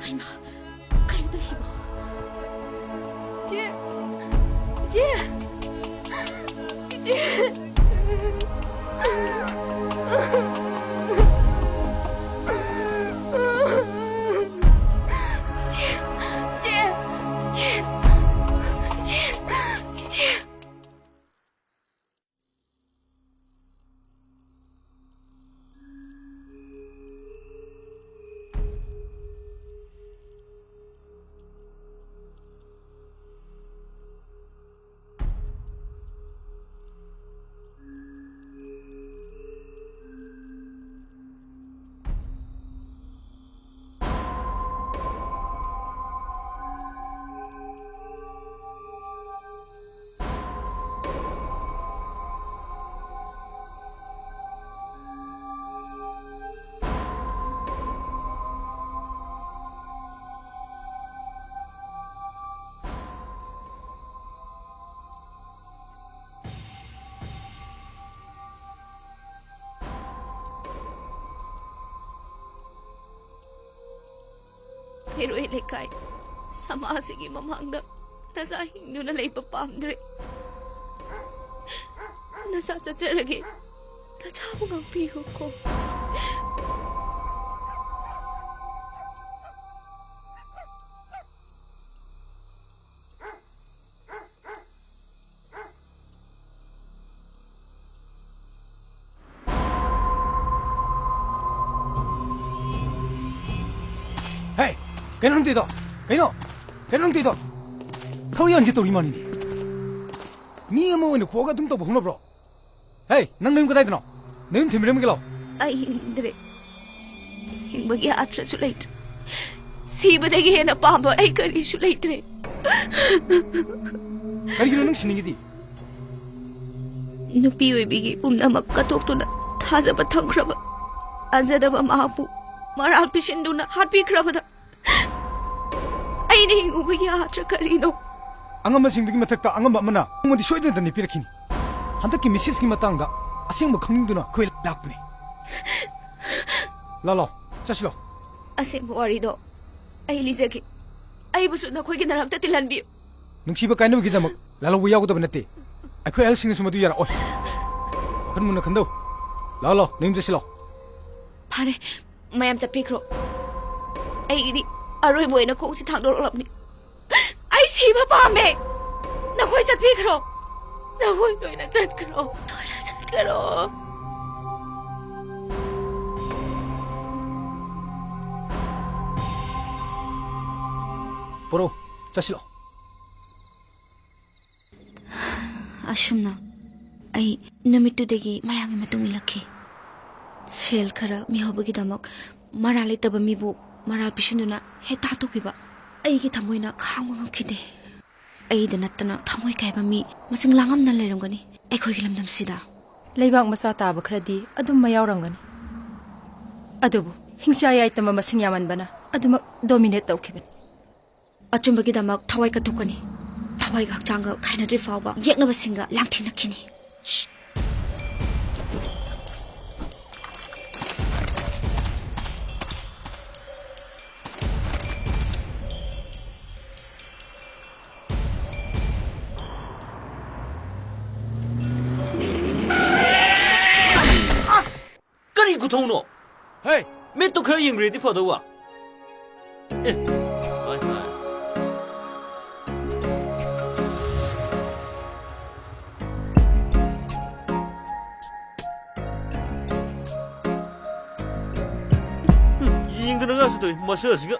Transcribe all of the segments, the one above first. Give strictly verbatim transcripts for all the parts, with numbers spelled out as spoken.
ꯍꯩꯃꯥ, ꯀꯩꯅꯣ ꯇꯧꯏꯁꯤꯕꯣ? ꯏꯆꯦ! ꯏꯆꯦ! ꯏꯆꯦ! ꯏꯆꯦ! ꯏꯆꯦ! ꯏꯆꯦ! ꯏꯆꯦ! ꯏꯆꯦ! ꯐꯤꯔꯣꯏ ꯂꯩꯀꯥꯏ, ꯁꯃꯥꯖꯁꯤꯒꯤ ꯃꯃꯥꯡꯗ ꯅꯆꯥ ꯍꯤꯡꯗꯨꯅ ꯂꯩꯕ ꯄꯥꯝꯗ꯭ꯔꯦ꯫ ꯅꯆꯥ ꯆꯠꯆꯔꯒꯦ꯫ ꯅꯆꯥꯕꯨ ꯉꯥꯛꯄꯤꯌꯨꯀꯣ꯫ ꯍꯦ! ꯀꯩꯅꯣ ꯅꯪ ꯇꯧꯔꯤꯗꯣ? ꯀꯩꯅꯣ? ꯀꯩꯅꯣ ꯅꯪ ꯇꯧꯔꯤꯗꯣ? ꯊꯧꯔꯤ ꯌꯥꯟꯒꯦ ꯇꯧꯔꯤ ꯃꯥꯅꯤꯅꯦ꯫ ꯃꯤ ꯑꯃ ꯑꯣꯏꯅ ꯄꯣꯛꯑꯒ ꯑꯗꯨꯝ ꯇꯧꯕ ꯍꯧꯅꯕ꯭ꯔꯣ? ꯍꯦ! ꯅꯪ ꯅꯌꯨꯝ ꯀꯗꯥꯏꯗꯅꯣ? ꯅꯌꯨꯝ ꯊꯤꯟꯕꯤꯔꯝꯒꯦ ꯂꯥꯎ꯫ ꯑꯩ ꯍꯤꯡꯗ꯭ꯔꯦ꯫ ꯍꯤꯡꯕꯒꯤ ꯑꯥꯊ꯭ꯔꯁꯨ ꯂꯩꯇ꯭ꯔꯦ꯫ ꯁꯤꯕꯗꯒꯤ ꯍꯦꯟꯅ ꯄꯥꯝꯕ ꯑꯩ ꯀꯔꯤꯁꯨ ꯂꯩꯇ꯭ꯔꯦ꯫ ꯀꯔꯤꯒꯤꯅꯣ ꯅꯪ ꯁꯤꯅꯤꯡꯉꯤꯗꯤ? ꯅꯨꯄꯤ ꯑꯣꯏꯕꯤꯒꯤ ꯄꯨꯝꯅꯃꯛ ꯀꯠꯊꯣꯛꯇꯨꯅ ꯊꯥꯖꯕ ꯊꯝꯈ꯭ꯔꯕ ꯑꯖꯗꯕ ꯃꯍꯥꯛꯄꯨ ꯃꯔꯥꯜ ꯄꯤꯁꯤꯟꯗꯨꯅ ꯍꯥꯠꯄꯤꯈ꯭ꯔꯕꯗ ꯑꯩꯅ ꯍꯤꯡꯉꯨꯕꯒꯤ ꯑꯥꯔꯊ ꯀꯔꯤꯅꯣ? ꯑꯉꯝꯕꯁꯤꯡꯗꯨꯒꯤ ꯃꯊꯛꯇ ꯑꯉꯝꯕ ꯑꯃꯅ ꯅꯣꯡꯃꯗꯤ ꯁꯣꯏꯗꯅ ꯗꯟꯗꯤ ꯄꯤꯔꯛꯈꯤꯅꯤ꯫ ꯍꯟꯗꯛꯀꯤ ꯃꯤꯁꯦꯁꯀꯤ ꯃꯇꯥꯡꯗ ꯑꯁꯦꯡꯕ ꯈꯪꯅꯤꯡꯗꯨꯅ ꯑꯩꯈꯣꯏ ꯂꯥꯛꯄꯅꯤ꯫ ꯂꯥꯛꯂꯣ, ꯆꯠꯁꯤꯂꯣ꯫ ꯑꯁꯦꯡꯕ ꯋꯥꯔꯤꯗꯣ ꯑꯩ ꯂꯤꯖꯒꯦ꯫ ꯑꯩꯕꯨꯁꯨ ꯅꯈꯣꯏꯒꯤ ꯅꯔꯛꯇ ꯇꯤꯜꯍꯟꯕꯤꯌꯨ꯫ ꯅꯨꯡꯁꯤꯕ ꯀꯥꯏꯅꯕꯒꯤꯗꯃꯛ ꯂꯥꯜꯍꯧꯕ ꯌꯥꯎꯒꯗꯕ ꯅꯠꯇꯦ꯫ ꯑꯩꯈꯣꯏ ꯑꯍꯜꯁꯤꯡꯅꯁꯨ ꯃꯗꯨ ꯌꯥꯔꯛꯑꯣꯏ꯫ ꯋꯥꯈꯜ ꯃꯨꯟꯅ ꯈꯟꯗꯧ꯫ ꯂꯥꯛꯑꯣ, ꯂꯥꯛꯑꯣ, ꯅꯌꯨꯝ ꯆꯠꯁꯤ ꯂꯥꯛꯑꯣ꯫ ꯐꯔꯦ, ꯃꯌꯥꯝ ꯆꯠꯄꯤꯈ꯭ꯔꯣ꯫ ꯑꯩꯒꯤꯗꯤ ꯑꯔꯣꯏꯕ ꯑꯣꯏꯅ ꯈꯣꯡꯁꯤ ꯊꯥꯡꯗꯣꯔꯛꯂꯕꯅꯤ꯫ ꯑꯩ ꯁꯤꯕ ꯄꯥꯝꯃꯦ꯫ ꯅꯈꯣꯏ ꯆꯠꯄꯤꯈ꯭ꯔꯣ꯫ ꯅꯈꯣꯏ ꯂꯣꯏꯅ ꯆꯠꯈ꯭ꯔꯣ꯫ ꯂꯣꯏꯅ ꯆꯠꯈ꯭ꯔꯣ꯫ ꯄꯨꯔꯛꯎ, ꯆꯠꯁꯤꯜꯂꯣ꯫ ꯑꯁꯨꯝꯅ ꯑꯩ ꯅꯨꯃꯤꯠꯇꯨꯗꯒꯤ ꯃꯌꯥꯝꯒꯤ ꯃꯇꯨꯡ ꯏꯜꯂꯛꯈꯤ꯫ ꯁꯦꯜ ꯈꯔ ꯃꯤꯍꯧꯕꯒꯤꯗꯃꯛ ꯃꯔꯥꯜ ꯂꯩꯇꯕ ꯃꯤꯕꯨ ꯃꯔꯥꯜ ꯄꯤꯁꯤꯟꯗꯨꯅ ꯍꯦꯛꯇ ꯍꯥꯠꯇꯣꯛꯄꯤꯕ ꯑꯩꯒꯤ ꯊꯃꯣꯏꯅ ꯈꯥꯡꯕ ꯉꯝꯈꯤꯗꯦ꯫ ꯑꯩꯗ ꯅꯠꯇꯅ ꯊꯃꯣꯏ ꯀꯥꯏꯕ ꯃꯤ ꯃꯁꯤꯡ ꯂꯥꯡꯉꯝꯅ ꯂꯩꯔꯝꯒꯅꯤ ꯑꯩꯈꯣꯏꯒꯤ ꯂꯝꯗꯝꯁꯤꯗ꯫ ꯂꯩꯕꯥꯛ ꯃꯆꯥ ꯇꯥꯕ ꯈꯔꯗꯤ ꯑꯗꯨꯝ ꯃꯌꯥꯎꯔꯝꯒꯅꯤ, ꯑꯗꯨꯕꯨ ꯍꯤꯡꯆꯥ ꯌꯥꯏꯇꯝꯕ ꯃꯁꯤꯡ ꯌꯥꯝꯃꯟꯕꯅ ꯑꯗꯨꯃꯛ ꯗꯣꯃꯤꯅꯦꯠ ꯇꯧꯈꯤꯕꯅꯤ꯫ ꯑꯆꯨꯝꯕꯒꯤꯗꯃꯛ ꯊꯋꯥꯏ ꯀꯠꯊꯣꯛꯀꯅꯤ꯫ ꯊꯋꯥꯏꯒ ꯍꯛꯆꯥꯡꯒ ꯈꯥꯏꯅꯗ꯭ꯔꯤ ꯐꯥꯎꯕ ꯌꯦꯛꯅꯕꯁꯤꯡꯒ ꯂꯥꯡꯊꯦꯡꯅꯈꯤꯅꯤ꯫ ꯑꯁ! ꯀꯔꯤ ꯈꯨꯊꯧꯅꯣ? ꯍꯦ! ꯃꯤꯠꯇꯨ ꯈꯔ ꯌꯦꯡꯕꯤꯔꯗꯤ ꯐꯗꯧꯕ꯫ ꯑꯦ, ꯍꯣꯏ, ꯍꯣꯏ꯫ ꯎꯝ, ꯌꯦꯡꯗꯅ ꯉꯥꯁꯨ ꯇꯧꯏ, ꯃꯁꯛ ꯑꯁꯤꯒ꯫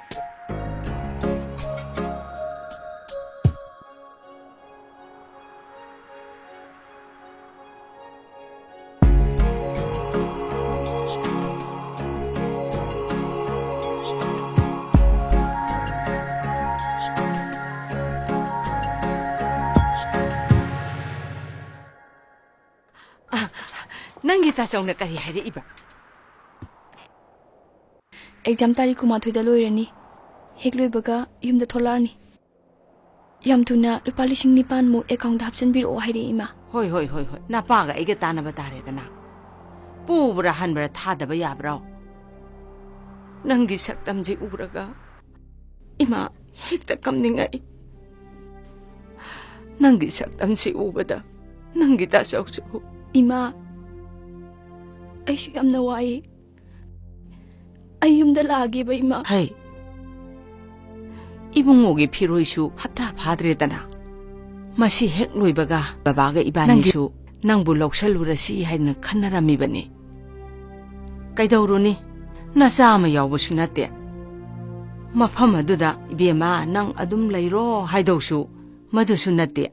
ꯑ, ꯅꯪꯒꯤ ꯇꯥꯆꯧꯅ ꯀꯔꯤ ꯍꯥꯏꯔꯛꯏꯕ? ꯑꯦꯛꯖꯥꯝ ꯇꯥꯔꯤꯛ ꯀꯨꯟꯃꯥꯊꯣꯏꯗ ꯂꯣꯏꯔꯅꯤ꯫ ꯍꯦꯛ ꯂꯣꯏꯕꯒ ꯌꯨꯝꯗ ꯊꯣꯛꯂꯛꯑꯅꯤ꯫ ꯌꯥꯝ ꯊꯨꯅ ꯂꯨꯄꯥ ꯂꯤꯁꯤꯡ ꯅꯤꯄꯥꯟꯃꯨꯛ ꯑꯦꯀꯥꯎꯟꯗ ꯍꯥꯞꯆꯤꯟꯕꯤꯔꯛꯑꯣ ꯍꯥꯏꯔꯛꯑꯦ, ꯏꯃꯥ꯫ ꯍꯣꯏ, ꯍꯣꯏ, ꯍꯣꯏ, ꯍꯣꯏ꯫ ꯅꯄꯥꯒ ꯑꯩꯒ ꯇꯥꯟꯅꯕ ꯇꯥꯔꯦꯗꯅ꯫ ꯄꯨꯕ꯭ꯔꯥ ꯍꯟꯕ꯭ꯔꯥ ꯊꯥꯗꯕ ꯌꯥꯕ꯭ꯔꯣ? ꯅꯪꯒꯤ ꯁꯛꯇꯝꯁꯤ ꯎꯔꯒ ꯏꯃꯥ, ꯍꯦꯛꯇ ꯀꯞꯅꯤꯡꯉꯛꯏ꯫ ꯅꯪꯒꯤ ꯁꯛꯇꯝꯁꯤ ꯎꯕꯗ, ꯅꯪꯒꯤ ꯗꯥꯆꯧꯁꯨ꯫ ꯏꯃꯥ, ꯑꯩꯁꯨ ꯌꯥꯝꯅ ꯋꯥꯏ꯫ ꯑꯩ ꯌꯨꯝꯗ ꯂꯥꯛꯑꯒꯦꯕ, ꯏꯃꯥ꯫ ꯍꯩ, ꯏꯕꯨꯡꯉꯣꯒꯤ ꯐꯤꯔꯣꯏꯁꯨ ꯍꯞꯇꯥ ꯐꯥꯗ꯭ꯔꯦꯗꯅ꯫ ꯃꯁꯤ ꯍꯦꯛ ꯂꯣꯏꯕꯒ ꯕꯕꯥꯒ ꯏꯕꯥꯅꯤꯁꯨ ꯅꯪꯕꯨ ꯂꯧꯁꯜꯂꯨꯔꯁꯤ ꯍꯥꯏꯗꯅ ꯈꯟꯅꯔꯝꯃꯤꯕꯅꯤ꯫ ꯀꯩꯗꯧꯔꯨꯅꯤ? ꯅꯆꯥ ꯑꯃ ꯌꯥꯎꯕꯁꯨ ꯅꯠꯇꯦ꯫ ꯃꯐꯝ ꯑꯗꯨꯗ "ꯏꯕꯦꯝꯃ, ꯅꯪ ꯑꯗꯨꯝ ꯂꯩꯔꯣ" ꯍꯥꯏꯗꯧꯁꯨ ꯃꯗꯨꯁꯨ ꯅꯠꯇꯦ꯫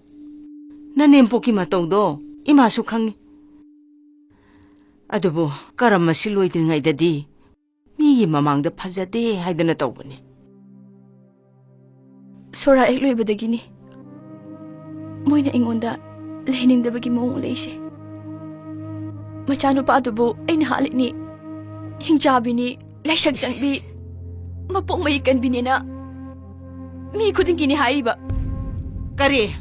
ꯅꯅꯦꯝꯄꯣꯛꯀꯤ ꯃꯇꯧꯗꯣ ꯏꯃꯥꯁꯨ ꯈꯪꯉꯤ꯫ ꯑꯗꯨꯕꯨ ꯀꯔꯝ ꯑꯁꯤ ꯂꯣꯏꯗ꯭ꯔꯤꯉꯩꯗꯗꯤ ꯃꯤꯒꯤ ꯃꯃꯥꯡꯗ ꯐꯖꯗꯦ ꯍꯥꯏꯗꯅ ꯇꯧꯕꯅꯤ꯫ ꯁꯣꯔꯥ ꯍꯦꯛ ꯂꯣꯏꯕꯗꯒꯤꯅꯤ ꯃꯣꯏꯅ ꯑꯩꯉꯣꯟꯗ ꯂꯩꯍꯟꯅꯤꯡꯗꯕꯒꯤ ꯃꯑꯣꯡ ꯎꯠꯂꯛꯏꯁꯦ꯫ ꯃꯆꯥꯅꯨꯄꯥꯗꯨꯕꯨ ꯑꯩꯅ ꯍꯥꯠꯂꯤꯅꯤ, ꯍꯤꯡꯆꯥꯕꯤꯅꯤ, ꯂꯥꯏꯁꯛ ꯆꯪꯕꯤ, ꯃꯄꯣꯛ ꯃꯍꯩ ꯀꯟꯕꯤꯅꯦꯅ ꯃꯤ ꯈꯨꯗꯤꯡꯒꯤꯅꯤ ꯍꯥꯏꯔꯤꯕ꯫ ꯀꯔꯤ?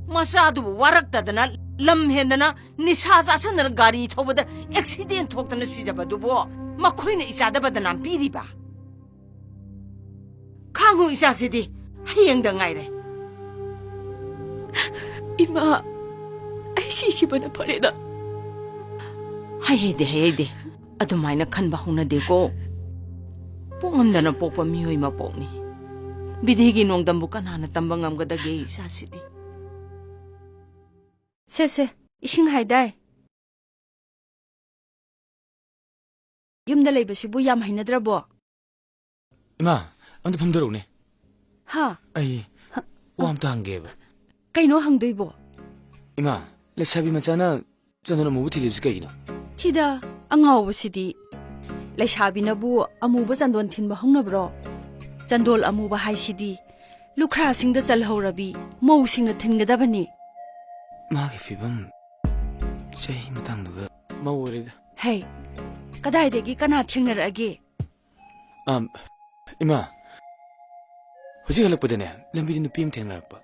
ꯃꯆꯥꯗꯨꯕꯨ ꯋꯥꯔꯛꯇꯗꯅ, ꯂꯝ ꯍꯦꯟꯗꯅ, ꯅꯤꯁꯥ ꯆꯥꯁꯟꯗꯅ ꯒꯥꯔꯤ ꯊꯧꯕꯗ ꯑꯦꯛꯁꯤꯗꯦꯟ ꯊꯣꯛꯇꯅ ꯁꯤꯖꯕꯗꯨꯕꯨ ꯃꯈꯣꯏꯅ ꯏꯆꯥꯗ ꯕꯗꯅꯥꯝ ꯄꯤꯔꯤꯕ? ꯈꯥꯡꯉꯨ, ꯏꯆꯥꯁꯤꯗꯤ ꯍꯌꯦꯡꯗ ꯉꯥꯏꯔꯦ꯫ ꯏꯃꯥ, ꯑꯩ ꯁꯤꯈꯤꯕꯅ ꯐꯔꯦꯗ꯫ ꯍꯩ ꯍꯩꯗꯦ, ꯍꯩ ꯍꯩꯗꯦ꯫ ꯑꯗꯨꯃꯥꯏꯅ ꯈꯟꯕ ꯍꯧꯅꯗꯦꯀꯣ꯫ ꯄꯣꯛꯉꯝꯗꯅ ꯄꯣꯛꯄ ꯃꯤꯑꯣꯏ ꯃꯄꯣꯛꯅꯤ꯫ ꯕꯤꯙꯤꯒꯤ ꯅꯣꯡꯗꯝꯕꯨ ꯀꯅꯥꯅ ꯇꯝꯕ ꯉꯝꯒꯗꯒꯦ, ꯏꯆꯥꯁꯤꯗꯤ? ꯁꯦ, ꯁꯦ, ꯏꯁꯤꯡ ꯍꯥꯏꯗꯥꯏ꯫ ꯌꯨꯝꯗ ꯂꯩꯕꯁꯤꯕꯨ ꯌꯥꯝ ꯍꯩꯅꯗ꯭ꯔꯕꯣ? ꯏꯃꯥ, ꯑꯝꯇ ꯐꯝꯊꯔꯛꯎꯅꯦ꯫ ꯍꯥ? ꯑꯩ ꯋꯥ ꯑꯝꯇ ꯍꯪꯒꯦꯕ꯫ ꯀꯩꯅꯣ ꯍꯪꯗꯣꯏꯕꯣ? ꯏꯃꯥ, ꯂꯩꯁꯥꯕꯤ ꯃꯆꯥꯅ ꯆꯟꯗꯣꯟ ꯑꯃꯨꯕ ꯊꯤꯜꯂꯤꯕꯁꯤ ꯀꯩꯒꯤꯅꯣ? ꯊꯤꯗ, ꯑꯉꯥꯎꯕꯁꯤꯗꯤ꯫ ꯂꯩꯁꯥꯕꯤꯅꯕꯨ ꯑꯃꯨꯕ ꯆꯟꯗꯣꯟ ꯊꯤꯟꯕ ꯍꯧꯅꯕ꯭ꯔꯣ? ꯆꯟꯗꯣꯜ ꯑꯃꯨꯕ ꯍꯥꯏꯁꯤꯗꯤ ꯂꯨꯈ꯭ꯔꯥꯁꯤꯡꯗ ꯆꯜꯍꯧꯔꯕꯤ ꯃꯧꯁꯤꯡꯅ ꯊꯤꯟꯒꯗꯕꯅꯤ꯫ ꯃꯥꯒꯤ ꯐꯤꯕꯝ, ꯆꯍꯤ ꯃꯇꯥꯡꯗꯨꯒ꯫ ꯃꯧ ꯑꯣꯏꯔꯦꯗ꯫ ꯍꯩ, ꯀꯗꯥꯏꯗꯒꯤ ꯀꯅꯥ ꯊꯦꯡꯅꯔꯛꯑꯒꯦ? ꯑꯝ, ꯏꯃꯥ, ꯍꯧꯖꯤꯛ ꯍꯜꯂꯛꯄꯗꯅꯦ, ꯂꯝꯕꯤꯗ ꯅꯨꯄꯤ ꯑꯃ ꯊꯦꯡꯅꯔꯛꯄ꯫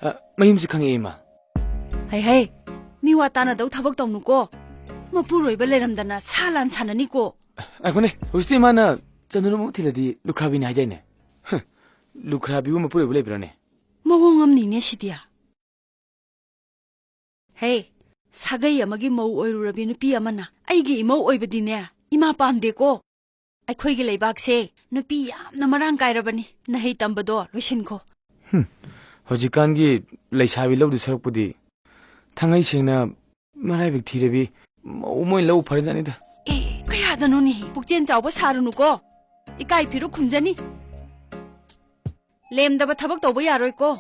ꯑ, ꯃꯌꯨꯝꯁꯦ ꯈꯪꯉꯛꯑꯦ, ꯏꯃꯥ꯫ ꯍꯩ, ꯍꯩ, ꯃꯤ ꯋꯥ ꯇꯥꯅꯗꯧ ꯊꯕꯛ ꯇꯧꯅꯨꯀꯣ꯫ ꯃꯄꯨꯔꯣꯏꯕ ꯂꯩꯔꯝꯗꯅ ꯁꯥ ꯂꯥꯟ ꯁꯥꯟꯅꯅꯤꯀꯣ꯫ ꯉꯥꯏꯈꯣꯅꯦ, ꯍꯧꯖꯤꯛꯇꯤ ꯏꯃꯥꯅ ꯆꯟꯗꯣꯟ ꯑꯃꯨꯛ ꯊꯤꯜꯂꯗꯤ ꯂꯨꯈ꯭ꯔꯥꯕꯤꯅꯤ ꯍꯥꯏꯗꯥꯏꯅꯦ? ꯂꯨꯈ꯭ꯔꯥꯕꯤꯕꯨ ꯃꯄꯨꯔꯣꯏꯕ ꯂꯩꯕ꯭ꯔꯥꯅꯦ? ꯃꯑꯣꯡ ꯑꯃꯅꯤꯅꯦ ꯁꯤꯗꯤ꯫ ꯍꯦ, ꯁꯥꯒꯩ ꯑꯃꯒꯤ ꯃꯧ ꯑꯣꯏꯔꯨꯔꯕꯤ ꯅꯨꯄꯤ ꯑꯃꯅ ꯑꯩꯒꯤ ꯏꯃꯧ ꯑꯣꯏꯕꯗꯤꯅꯦ, ꯏꯃꯥ ꯄꯥꯝꯗꯦꯀꯣ꯫ ꯑꯩꯈꯣꯏꯒꯤ ꯂꯩꯕꯥꯛꯁꯦ ꯅꯨꯄꯤ ꯌꯥꯝꯅ ꯃꯔꯥꯡ ꯀꯥꯏꯔꯕꯅꯤ꯫ ꯅꯍꯩ ꯇꯝꯕꯗꯣ ꯂꯣꯏꯁꯤꯟꯈꯣ꯫ ꯍꯨꯝ, ꯍꯧꯖꯤꯛꯀꯥꯟꯒꯤ ꯂꯩꯁꯥꯕꯤ ꯂꯧꯗꯨ ꯁꯔꯨꯛꯄꯨꯗꯤ ꯊꯥꯡꯉꯩ ꯁꯦꯡꯅ ꯃꯔꯥꯏꯕꯛ ꯊꯤꯔꯕꯤ ꯃꯧ ꯑꯃ ꯑꯣꯏꯅ ꯂꯧ ꯐꯔꯖꯥꯠꯅꯤꯗ꯫ ꯑꯦ, ꯀꯌꯥꯗꯅꯣꯅꯦ? ꯄꯨꯛꯆꯦꯜ ꯆꯥꯎꯕ ꯁꯥꯔꯨꯅꯨꯀꯣ꯫ ꯏꯀꯥꯏ ꯐꯤꯔꯨꯛ ꯈꯨꯝꯖꯅꯤ꯫ ꯂꯦꯝꯗꯕ ꯊꯕꯛ ꯇꯧꯕ ꯌꯥꯔꯣꯏꯀꯣ꯫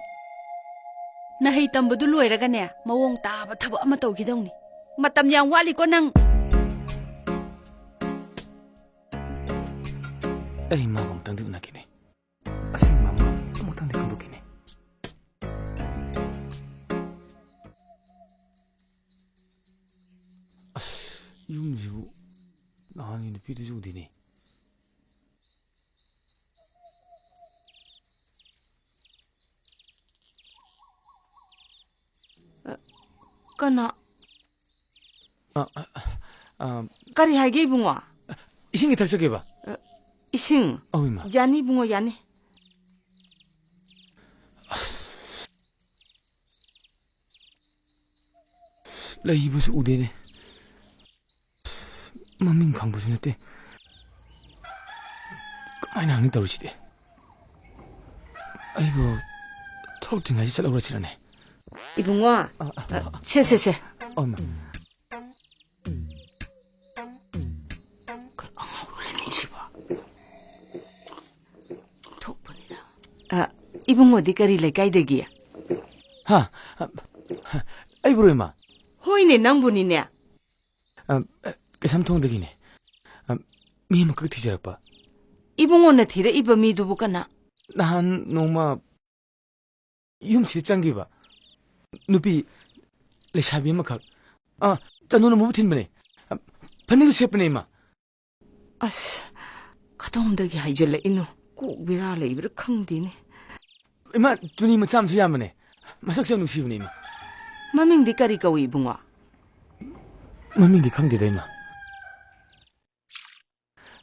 ꯅꯍꯩ ꯇꯝꯕꯗꯨ ꯂꯣꯏꯔꯒꯅꯦ, ꯃꯑꯣꯡ ꯇꯥꯕ ꯊꯕꯛ ꯑꯃ ꯇꯧꯈꯤꯗꯧꯅꯤ꯫ ꯃꯇꯝ ꯌꯥꯝ ꯋꯥꯠꯂꯤꯀꯣ ꯅꯪ꯫ ꯑꯩ ꯃꯥꯕꯨ ꯑꯃꯨꯛꯇꯪꯗꯤ ꯎꯅꯈꯤꯅꯤ꯫ ꯑꯁꯦꯡꯕ ꯑꯃ ꯑꯃꯨꯛꯇꯪꯗꯤ ꯈꯪꯗꯣꯛꯈꯤꯅꯤ꯫ ꯑꯁ, ꯌꯨꯝꯁꯤꯕꯨ ꯅꯍꯥꯟꯒꯤ ꯅꯨꯄꯤꯗꯨꯁꯨ ꯎꯗꯦꯅꯦ꯫ ꯀꯅꯥ? ꯑ, ꯑ, ꯑ, ꯀꯔꯤ ꯍꯥꯏꯒꯦ ꯏꯕꯨꯡꯉꯣ? ꯏꯁꯤꯡ ꯈꯤꯇ ꯊꯛꯆꯒꯦꯕ꯫ ꯑ, ꯏꯁꯤꯡ? ꯑꯧ, ꯏꯃꯥ꯫ ꯌꯥꯅꯤ ꯏꯕꯨꯡꯉꯣ, ꯌꯥꯅꯤ꯫ ꯂꯩꯕꯁꯨ ꯎꯗꯦꯅꯦ꯫ ꯃꯃꯤꯡ ꯈꯪꯕꯁꯨ ꯅꯠꯇꯦ꯫ ꯀꯃꯥꯏꯅ ꯍꯪꯅꯤ ꯇꯧꯔꯤꯁꯤꯗꯤ? ꯑꯩꯕꯨ ꯊꯣꯛꯇ꯭ꯔꯤꯉꯩꯁꯤ ꯆꯠꯍꯧꯔꯁꯤꯔꯅꯦ? ꯏꯕꯨꯡꯉꯣ, ꯑ, ꯑ, ꯑ, ꯁꯦ, ꯁꯦ, ꯁꯦ꯫ ꯑꯣ, ꯏꯃꯥ꯫ ꯀꯩꯅꯣ ꯑꯉꯥꯎꯕꯅꯤꯁꯤꯕꯣ? ꯊꯣꯛꯄꯅꯤꯗ꯫ ꯑ, ꯏꯕꯨꯡꯉꯣꯗꯤ ꯀꯔꯤ ꯂꯩꯀꯥꯏꯗꯒꯤ? ꯍꯥ? ꯑ, ꯑꯩꯕꯨꯔꯣ, ꯏꯃꯥ? ꯍꯣꯏꯅꯦ, ꯅꯪꯕꯨꯅꯤꯅꯦ꯫ ꯑ, ꯀꯩꯁꯥꯝꯊꯣꯡꯗꯒꯤꯅꯦ꯫ ꯑ, ꯃꯤ ꯑꯃꯈꯛ ꯊꯤꯖꯔꯛꯄ꯫ ꯏꯕꯨꯡꯉꯣꯅ ꯊꯤꯔꯛꯏꯕ ꯃꯤꯗꯨꯕꯨ ꯀꯅꯥ? ꯅꯍꯥꯟ ꯅꯣꯡꯃ ꯌꯨꯝꯁꯤꯗ ꯆꯪꯈꯤꯕ ꯅꯨꯄꯤ ꯂꯩꯁꯥꯕꯤ ꯑꯃꯈꯛ꯫ ꯑ, ꯆꯅꯨꯅ ꯃꯍꯨꯠ ꯊꯤꯟꯕꯅꯦ꯫ ꯑ, ꯐꯅꯦꯛꯁꯨ ꯁꯦꯠꯄꯅꯦ, ꯏꯃꯥ꯫ ꯑꯁ, ꯀꯗꯣꯝꯗꯒꯤ ꯍꯥꯏꯖꯤꯜꯂꯛꯏꯅꯣ? ꯀꯣꯛ ꯕꯦꯔꯥ ꯂꯩꯕ꯭ꯔꯥ ꯈꯪꯗꯦꯅꯦ꯫ ꯏꯃꯥ, ꯆꯨꯅꯤ ꯃꯆꯥ ꯑꯃꯁꯨ ꯌꯥꯝꯕꯅꯦ꯫ ꯃꯁꯛꯁꯨ ꯌꯥꯝ ꯅꯨꯡꯁꯤꯕꯅꯦ, ꯏꯃꯥ꯫ ꯃꯃꯤꯡꯗꯤ ꯀꯔꯤ ꯀꯧꯏ, ꯏꯕꯨꯡꯉꯣ? ꯃꯃꯤꯡꯗꯤ ꯈꯪꯗꯦꯗ, ꯏꯃꯥ꯫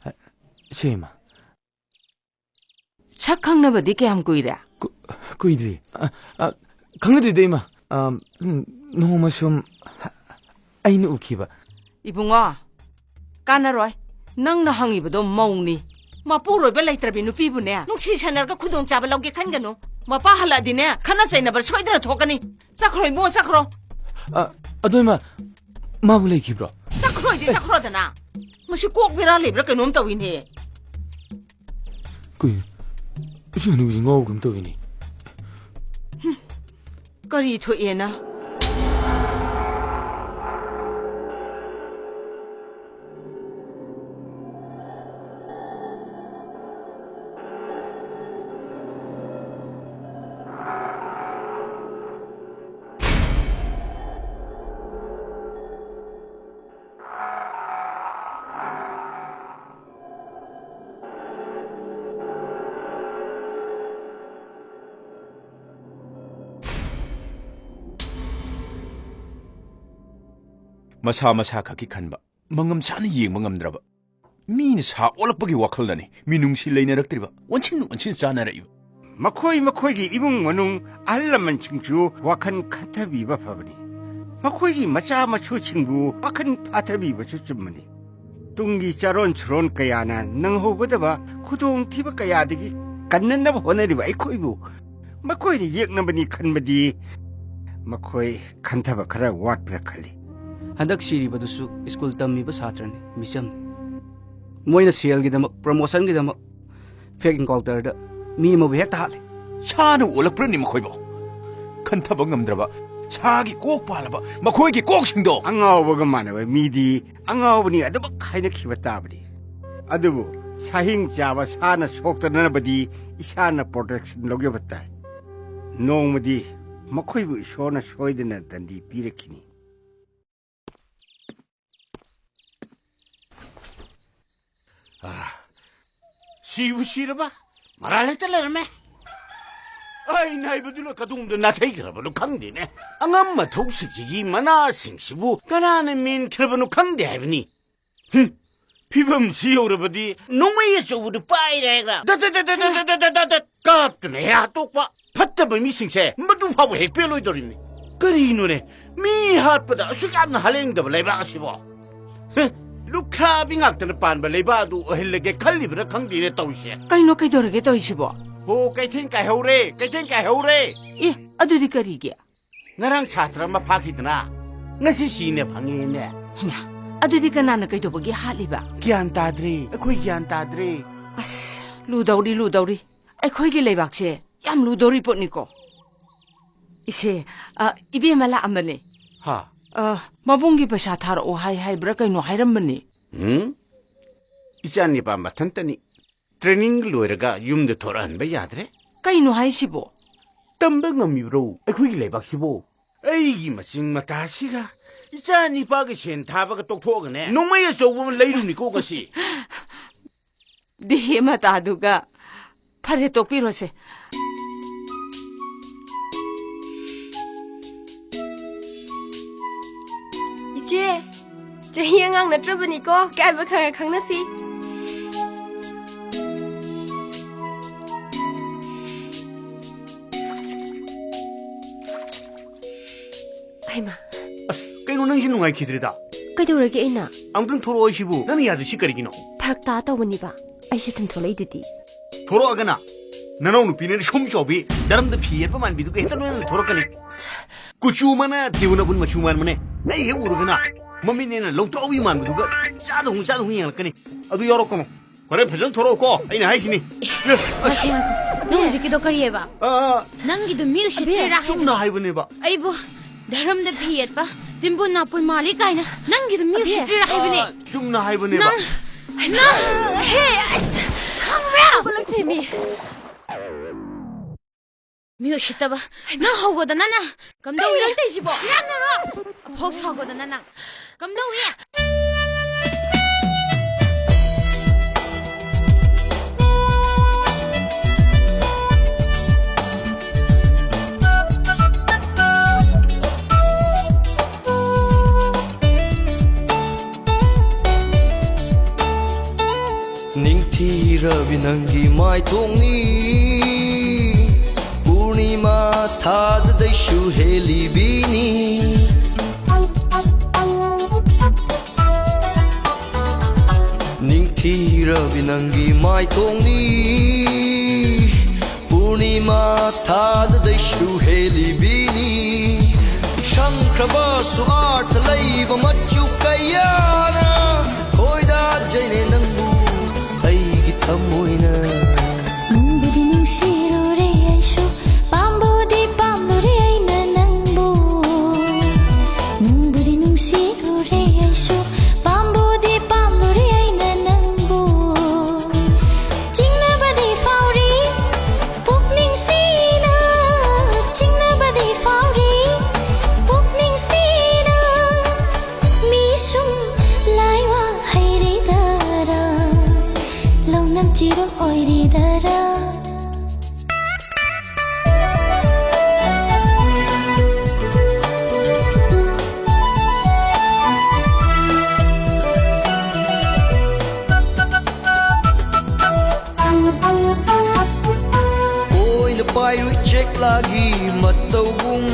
ꯑ, ꯁꯦ, ꯏꯃꯥ꯫ ꯁꯛ ꯈꯪꯅꯕꯗꯤ ꯀꯌꯥꯝ ꯀꯨꯏꯔꯦ? ꯀꯨꯏꯗ꯭ꯔꯤ꯫ ꯑ, ꯑ, ꯈꯪꯅꯗ꯭ꯔꯤꯗ, ꯏꯃꯥ꯫ ꯑ, ꯎꯝ, ꯅꯣꯡꯃ ꯁꯨꯝ ꯑꯩꯅ ꯎꯈꯤꯕ꯫ ꯏꯕꯨꯡꯉꯣ, ꯀꯥꯟꯅꯔꯣꯏ꯫ ꯅꯪꯅ ꯍꯪꯉꯤꯕꯗꯣ ꯃꯧꯅꯤ꯫ ꯃꯄꯨꯔꯣꯏꯕ ꯂꯩꯇ꯭ꯔꯕꯤ ꯅꯨꯄꯤꯕꯨꯅꯦ, ꯅꯨꯡꯁꯤ ꯁꯥꯟꯅꯔꯒ ꯈꯨꯗꯣꯡꯆꯥꯕ ꯂꯧꯒꯦ ꯈꯟꯒꯅꯨ꯫ ꯃꯄꯥ ꯍꯜꯂꯛꯑꯗꯤꯅꯦ, ꯈꯠꯅ ꯆꯩꯅꯕ ꯁꯣꯏꯗꯅ ꯊꯣꯛꯀꯅꯤ꯫ ꯆꯠꯈ꯭ꯔꯣ ꯏꯕꯨꯡꯉꯣ, ꯆꯠꯈ꯭ꯔꯣ꯫ ꯑ, ꯑꯗꯣ ꯏꯃꯥ, ꯃꯥꯕꯨ ꯂꯩꯈꯤꯕ꯭ꯔꯣ? ꯆꯠꯈ꯭ꯔꯣꯏꯗꯤ ꯆꯠꯈ꯭ꯔꯣꯗꯅ꯫ ꯃꯁꯤ ꯀꯣꯛ ꯕꯦꯔꯥ ꯂꯩꯕ꯭ꯔꯥ ꯀꯩꯅꯣꯝ ꯇꯧꯏꯅꯦ꯫ ꯀꯩꯅꯣ? ꯑꯁꯤ ꯍꯅꯨꯕꯤꯁꯤ ꯉꯥꯎꯕ ꯀꯩꯅꯣꯝ ꯇꯧꯏꯅꯦ꯫ ꯀꯔꯤ ꯊꯣꯛꯑꯦꯅ? ꯃꯁꯥ ꯃꯁꯥ ꯈꯛꯀꯤ ꯈꯟꯕ, ꯃꯉꯝ ꯁꯥꯅ ꯌꯦꯡꯕ ꯉꯝꯗ꯭ꯔꯕ, ꯃꯤꯅ ꯁꯥ ꯑꯣꯜꯂꯛꯄꯒꯤ ꯋꯥꯈꯜꯅꯅꯤ ꯃꯤꯅꯨꯡꯁꯤ ꯂꯩꯅꯔꯛꯇ꯭ꯔꯤꯕ, ꯑꯣꯟꯁꯤꯟ ꯑꯣꯟꯁꯤꯟ ꯆꯥꯅꯔꯛꯏꯕ꯫ ꯃꯈꯣꯏ ꯃꯈꯣꯏꯒꯤ ꯏꯃꯨꯡ ꯃꯅꯨꯡ ꯑꯍꯜ ꯂꯃꯟꯁꯤꯡꯁꯨ ꯋꯥꯈꯜ ꯈꯟꯊꯕꯤꯕ ꯐꯕꯅꯤ꯫ ꯃꯈꯣꯏꯒꯤ ꯃꯆꯥ ꯃꯁꯨꯁꯤꯡꯕꯨ ꯋꯥꯈꯜ ꯐꯥꯊꯕꯤꯕꯁꯨ ꯆꯨꯝꯕꯅꯤ꯫ ꯇꯨꯡꯒꯤ ꯆꯥꯔꯣꯟ ꯁꯨꯔꯣꯟ ꯀꯌꯥꯅ ꯅꯪꯍꯧꯒꯗꯕ ꯈꯨꯗꯣꯡꯊꯤꯕ ꯀꯌꯥꯗꯒꯤ ꯀꯟꯅꯅꯕ ꯍꯣꯠꯅꯔꯤꯕ ꯑꯩꯈꯣꯏꯕꯨ ꯃꯈꯣꯏꯅ ꯌꯦꯛꯅꯕꯅꯤ ꯈꯟꯕꯗꯤ ꯃꯈꯣꯏ ꯈꯟꯊꯕ ꯈꯔ ꯋꯥꯠꯄ꯭ꯔꯥ ꯈꯜꯂꯤ꯫ ꯍꯟꯗꯛ ꯁꯤꯔꯤꯕꯗꯨꯁꯨ ꯁ꯭ꯀꯨꯜ ꯇꯝꯃꯤꯕ ꯁꯥꯇ꯭ꯔꯅꯤ, ꯃꯤꯆꯝꯅꯤ꯫ ꯃꯣꯏꯅ ꯁꯦꯜꯒꯤꯗꯃꯛ, ꯄ꯭ꯔꯃꯣꯁꯟꯒꯤꯗꯃꯛ ꯐꯦꯛ ꯏꯟꯀꯥꯎꯟꯇꯔꯗ ꯃꯤ ꯑꯃꯕꯨ ꯍꯦꯛꯇ ꯍꯥꯠꯂꯦ꯫ ꯁꯥꯅ ꯑꯣꯜꯂꯛꯄ꯭ꯔꯅꯤ ꯃꯈꯣꯏꯕꯣ? ꯈꯟꯊꯕ ꯉꯝꯗ꯭ꯔꯕ ꯁꯥꯒꯤ ꯀꯣꯛ ꯄꯥꯜꯂꯕ ꯃꯈꯣꯏꯒꯤ ꯀꯣꯛꯁꯤꯡꯗꯣ꯫ ꯑꯉꯥꯎꯕꯒ ꯃꯥꯟꯅꯕ ꯃꯤꯗꯤ ꯑꯉꯥꯎꯕꯅꯤ ꯑꯗꯨꯃꯛ ꯍꯥꯏꯅꯈꯤꯕ ꯇꯥꯕꯅꯤ꯫ ꯑꯗꯨꯕꯨ ꯁꯥꯍꯤꯡ ꯆꯥꯕ ꯁꯥꯅ ꯁꯣꯛꯇꯅꯕꯗꯤ ꯏꯁꯥꯅ ꯄ꯭ꯔꯣꯇꯦꯛꯁꯟ ꯂꯧꯖꯕ ꯇꯥꯏ꯫ ꯅꯣꯡꯃꯗꯤ ꯃꯈꯣꯏꯕꯨ ꯏꯁꯣꯔꯅ ꯁꯣꯏꯗꯅ ꯗꯟꯗꯤ ꯄꯤꯔꯛꯈꯤꯅꯤ꯫ ꯑꯥ, ꯁꯤꯕꯨ ꯁꯤꯔꯕ? ꯃꯔꯥꯜ ꯍꯦꯛꯇ ꯂꯩꯔꯝꯃꯦ꯫ ꯑꯩꯅ ꯍꯥꯏꯕꯗꯨꯅ ꯀꯗꯣꯝꯗ ꯅꯥꯊꯩꯈ꯭ꯔꯕꯅꯣ ꯈꯪꯗꯦꯅꯦ꯫ ꯑꯉꯝ ꯑꯊꯧꯁꯤꯡꯁꯤꯒꯤ ꯃꯅꯥꯁꯤꯡꯁꯤꯕꯨ ꯀꯅꯥꯅ ꯃꯦꯟꯈ꯭ꯔꯕꯅꯣ ꯈꯪꯗꯦ ꯍꯥꯏꯕꯅꯤ꯫ ꯍꯨꯝ, ꯐꯤꯕꯝꯁꯤ ꯌꯧꯔꯕꯗꯤ ꯅꯣꯡꯃꯩ ꯑꯆꯧꯕꯗꯨ ꯄꯥꯏꯔꯦꯒ ꯗꯠ ꯗꯠ ꯗꯠ ꯗꯠ ꯗꯠ ꯗꯠ ꯗꯠ ꯗꯠ ꯗꯠ ꯀꯥꯞꯇꯅ ꯍꯦꯛ ꯍꯥꯠꯇꯣꯛꯄ꯫ ꯐꯠꯇꯕ ꯃꯤꯁꯤꯡꯁꯦ ꯃꯗꯨ ꯐꯥꯎꯕ ꯍꯦꯛ ꯄꯦꯜꯂꯣꯏꯗꯧꯔꯤꯕꯅꯤ꯫ ꯀꯔꯤꯅꯣꯅꯦ, ꯃꯤ ꯍꯥꯠꯄꯗ ꯑꯁꯨꯛ ꯌꯥꯝꯅ ꯍꯥꯂꯦꯡꯗꯕ ꯂꯩꯕꯥꯛ ꯑꯁꯤꯕꯣ? ꯍ, ꯂꯨꯈ꯭ꯔꯥꯕꯤ ꯉꯥꯛꯇꯅ ꯄꯥꯟꯕ ꯂꯩꯕꯥꯛ ꯑꯗꯨ ꯑꯣꯏꯍꯜꯂꯒꯦ ꯈꯜꯂꯤꯕ꯭ꯔꯥ ꯈꯪꯗꯦꯅꯦ ꯇꯧꯔꯤꯁꯦ꯫ ꯀꯩꯅꯣ, ꯀꯩꯗꯧꯔꯒꯦ ꯇꯧꯔꯤꯁꯤꯕꯣ? ꯍꯣ, ꯀꯩꯊꯦꯜ ꯀꯥꯏꯍꯧꯔꯦ, ꯀꯩꯊꯦꯜ ꯀꯥꯏꯍꯧꯔꯦ꯫ ꯑꯦ, ꯑꯗꯨꯗꯤ ꯀꯔꯤꯒꯤ? ꯉꯔꯥꯡ ꯁꯥꯇ꯭ꯔ ꯑꯃ ꯐꯥꯈꯤꯗꯅ ꯉꯁꯤ ꯁꯤꯅ ꯐꯪꯉꯦꯅꯦ꯫ ꯍꯩꯃꯥ, ꯑꯗꯨꯗꯤ ꯀꯅꯥꯅ ꯀꯩꯗꯧꯕꯒꯤ ꯍꯥꯠꯂꯤꯕ? ꯒ꯭ꯌꯥꯟ ꯇꯥꯗ꯭ꯔꯦ, ꯑꯩꯈꯣꯏ ꯒ꯭ꯌꯥꯟ ꯇꯥꯗ꯭ꯔꯦ꯫ ꯑꯁ, ꯂꯨꯗꯧꯔꯤ, ꯂꯨꯗꯧꯔꯤ꯫ ꯑꯩꯈꯣꯏꯒꯤ ꯂꯩꯕꯥꯛꯁꯦ ꯌꯥꯝ ꯂꯨꯗꯧꯔꯤ ꯄꯣꯠꯅꯤꯀꯣ꯫ ꯏꯆꯦ, ꯑ, ꯏꯕꯦꯝꯃ ꯂꯥꯛꯑꯝꯕꯅꯦ꯫ ꯍꯥ? ꯑ, ꯃꯕꯨꯡꯒꯤ ꯄꯩꯁꯥ ꯊꯥꯔꯛꯑꯣ ꯍꯥꯏ ꯍꯥꯏꯕ꯭ꯔꯥ ꯀꯩꯅꯣ ꯍꯥꯏꯔꯝꯕꯅꯦ꯫ ꯎꯝ? ꯏꯆꯥ ꯅꯤꯄꯥ ꯃꯊꯟꯇꯅꯤ꯫ ꯇ꯭ꯔꯦꯅꯤꯡ ꯂꯣꯏꯔꯒ ꯌꯨꯝꯗ ꯊꯣꯔꯛꯍꯟꯕ ꯌꯥꯗ꯭ꯔꯦ꯫ ꯀꯩꯅꯣ ꯍꯥꯏꯁꯤꯕꯣ? ꯇꯝꯕ ꯉꯝꯃꯤꯕ꯭ꯔꯣ ꯑꯩꯈꯣꯏꯒꯤ ꯂꯩꯕꯥꯛꯁꯤꯕꯨ? ꯑꯩꯒꯤ ꯃꯆꯤꯡ ꯃꯇꯥꯁꯤꯒ ꯏꯆꯥ ꯅꯤꯄꯥꯒꯤ ꯁꯦꯟ ꯊꯥꯕꯒ ꯇꯣꯛꯊꯣꯛꯑꯒꯅꯦ, ꯅꯣꯡꯃꯩ ꯑꯆꯧꯕ ꯑꯃ ꯂꯩꯔꯨꯅꯤꯀꯣ ꯉꯁꯤ꯫ ꯗꯤꯍꯦ ꯃꯇꯥꯗꯨꯒ꯫ ꯐꯔꯦ, ꯇꯣꯛꯄꯤꯔꯣꯁꯦ꯫ ꯏꯆꯦ, ꯆꯍꯤ ꯑꯉꯥꯡ ꯅꯠꯇ꯭ꯔꯕꯅꯤꯀꯣ, ꯀꯥꯏꯕ ꯈꯔ ꯈꯪꯅꯁꯤ꯫ ꯍꯩꯃꯥ꯫ ꯑꯁ, ꯀꯩꯅꯣ ꯅꯪꯁꯤ ꯅꯨꯡꯉꯥꯏꯈꯤꯗ꯭ꯔꯦꯗ? ꯀꯩꯗꯧꯔꯒꯦ ꯑꯩꯅ? ꯑꯃꯨꯛꯇꯪ ꯊꯣꯔꯛꯑꯣ ꯑꯩꯁꯤꯕꯨ꯫ ꯅꯪꯅ ꯌꯥꯗ꯭ꯔꯤꯁꯤ ꯀꯔꯤꯒꯤꯅꯣ? ꯐꯔꯛ ꯇꯥ ꯇꯧꯕꯅꯤꯕ꯫ ꯑꯩꯁꯦ ꯑꯗꯨꯝ ꯊꯣꯛꯂꯛꯏꯗꯨꯗꯤ꯫ ꯊꯣꯔꯛꯑꯒꯅ ꯅꯅꯥꯎ ꯅꯨꯄꯤꯅ ꯁꯨꯝ ꯆꯥꯎꯕꯤ, ꯗꯔꯝꯗ ꯐꯤ ꯌꯦꯠꯄ ꯃꯥꯟꯕꯤꯗꯨꯒ ꯍꯦꯛꯇ ꯂꯣꯏꯅꯅ ꯊꯣꯔꯛꯀꯅꯤ꯫ ꯀꯨꯆꯨ ꯑꯃꯅ ꯇꯦꯕꯨ ꯅꯕꯨꯟ ꯃꯆꯨ ꯃꯥꯟꯕꯅꯦ꯫ ꯑꯩ ꯍꯦꯛ ꯎꯔꯒꯅ ꯃꯃꯤꯠꯅꯦꯅ ꯂꯧꯇ꯭ꯔꯥꯎꯕꯤ ꯃꯥꯟꯕꯗꯨꯒ ꯆꯥꯗ ꯍꯨ ꯆꯥꯗ ꯍꯨ ꯌꯦꯡꯂꯛꯀꯅꯤ꯫ ꯑꯗꯨ ꯌꯥꯎꯔꯛꯀꯅꯨ꯫ ꯍꯣꯔꯦꯟ ꯐꯖꯅ ꯊꯣꯔꯛꯑꯣꯀꯣ, ꯑꯩꯅ ꯍꯥꯏꯁꯤꯅꯤ꯫ ꯑꯦ, ꯑꯁ꯫ ꯉꯥꯏꯈꯣ, ꯉꯥꯏꯈꯣ꯫ ꯅꯪ ꯍꯧꯖꯤꯛꯀꯤꯗꯣ ꯀꯔꯤꯑꯕ? ꯑ, ꯅꯪꯒꯤꯗꯣ ꯃꯤ ꯎꯁꯤꯠꯇ꯭ꯔꯤꯔꯥ ꯍꯥꯏꯕꯅꯤ꯫ ꯆꯨꯝꯅ ꯍꯥꯏꯕꯅꯦꯕ꯫ ꯑꯩꯕꯨ ꯙꯔꯝꯗ ꯐꯤ ꯌꯦꯠꯄ, ꯇꯤꯝꯕꯨ ꯅꯥꯄꯨꯏ ꯃꯥꯜꯂꯤ ꯀꯥꯏꯅ ꯅꯪꯒꯤꯗꯣ ꯃꯤ ꯎꯁꯤꯠꯇ꯭ꯔꯤꯔꯥ ꯍꯥꯏꯕꯅꯦ꯫ ꯑ, ꯆꯨꯝꯅ ꯍꯥꯏꯕꯅꯦꯕ꯫ ꯅꯪ, ꯅꯪ, ꯍꯦ, ꯑꯁ, ꯈꯪꯕ꯭ꯔꯥ? ꯍꯧꯒꯠꯂꯛꯇ꯭ꯔꯦꯃꯤ꯫ ꯃꯤ ꯎꯁꯤꯠꯇꯕ꯫ ꯅꯪ ꯍꯧꯒꯗꯅ ꯅꯪ ꯀꯝꯗꯧꯏ? ꯀꯩꯅꯣ ꯅꯪ ꯇꯧꯏꯁꯤꯕꯣ? ꯌꯥꯝꯅꯔꯣ? ꯑꯐꯥꯎ ꯁꯥꯎꯒꯗꯅ ꯅꯪ ꯀꯝꯗꯧꯏ? ꯏꯔꯕꯤ ꯅꯪꯒꯤ ꯃꯥꯏꯊꯣꯡꯅꯤ, ꯄꯨꯔꯅꯤꯃꯥ ꯊꯥꯖꯗꯩꯁꯨ ꯍꯦꯜꯂꯤꯕꯤꯅꯤ꯫ ꯅꯤꯡꯊꯤꯔꯕꯤ ꯅꯪꯒꯤ ꯃꯥꯏꯊꯣꯡꯅꯤ, ꯄꯨꯔꯅꯤꯃꯥ ꯊꯥꯖꯗꯩꯁꯨ ꯍꯦꯜꯂꯤꯕꯤꯅꯤ꯫ ꯁꯪꯈ꯭ꯔꯕꯁꯨ ꯑꯥꯔꯊ ꯂꯩꯕ ꯃꯆꯨ ꯀꯌꯥꯅ ꯈꯣꯏꯗꯥꯖꯩꯅꯦ ꯅꯪꯕꯨ ꯑꯩꯒꯤ ꯊꯃꯣꯏꯅ꯫ ꯅꯨꯡꯕꯨꯗꯤ ꯅꯨꯡꯁꯤꯔꯨꯔꯦ ꯑꯩꯁꯨ, ꯄꯥꯝꯕꯨꯗꯤ ꯄꯥꯝꯂꯨꯔꯦ ꯑꯩꯅ ꯅꯪꯕꯨ꯫ ꯅꯨꯡꯕꯨꯗꯤ ꯅꯨꯡꯁꯤꯔꯨꯔꯦ ꯑꯩꯁꯨ, ꯄꯥꯝꯕꯨꯗꯤ ꯄꯥꯝꯂꯨꯔꯦ ꯑꯩꯅ ꯅꯪꯕꯨ꯫ ꯆꯤꯡꯅꯕꯗꯤ ꯐꯥꯎꯔꯤ ꯄꯨꯛꯅꯤꯡꯁꯤꯅ, ꯆꯤꯡꯅꯕꯗꯤ ꯐꯥꯎꯔꯤ ꯄꯨꯛꯅꯤꯡꯁꯤꯅ꯫ ꯃꯤ ꯁꯨꯝ ꯂꯥꯏꯋꯥ ꯍꯩꯔꯤꯗꯔꯥ, ꯂꯧꯅꯝ ꯆꯤꯔꯨ ꯑꯣꯏꯔꯤꯗꯔꯥ꯫ ꯑꯣꯏꯅ ꯄꯥꯏꯔꯨꯏ ꯆꯦꯛꯂꯥꯒꯤ ꯃꯇꯧꯒꯨꯝ,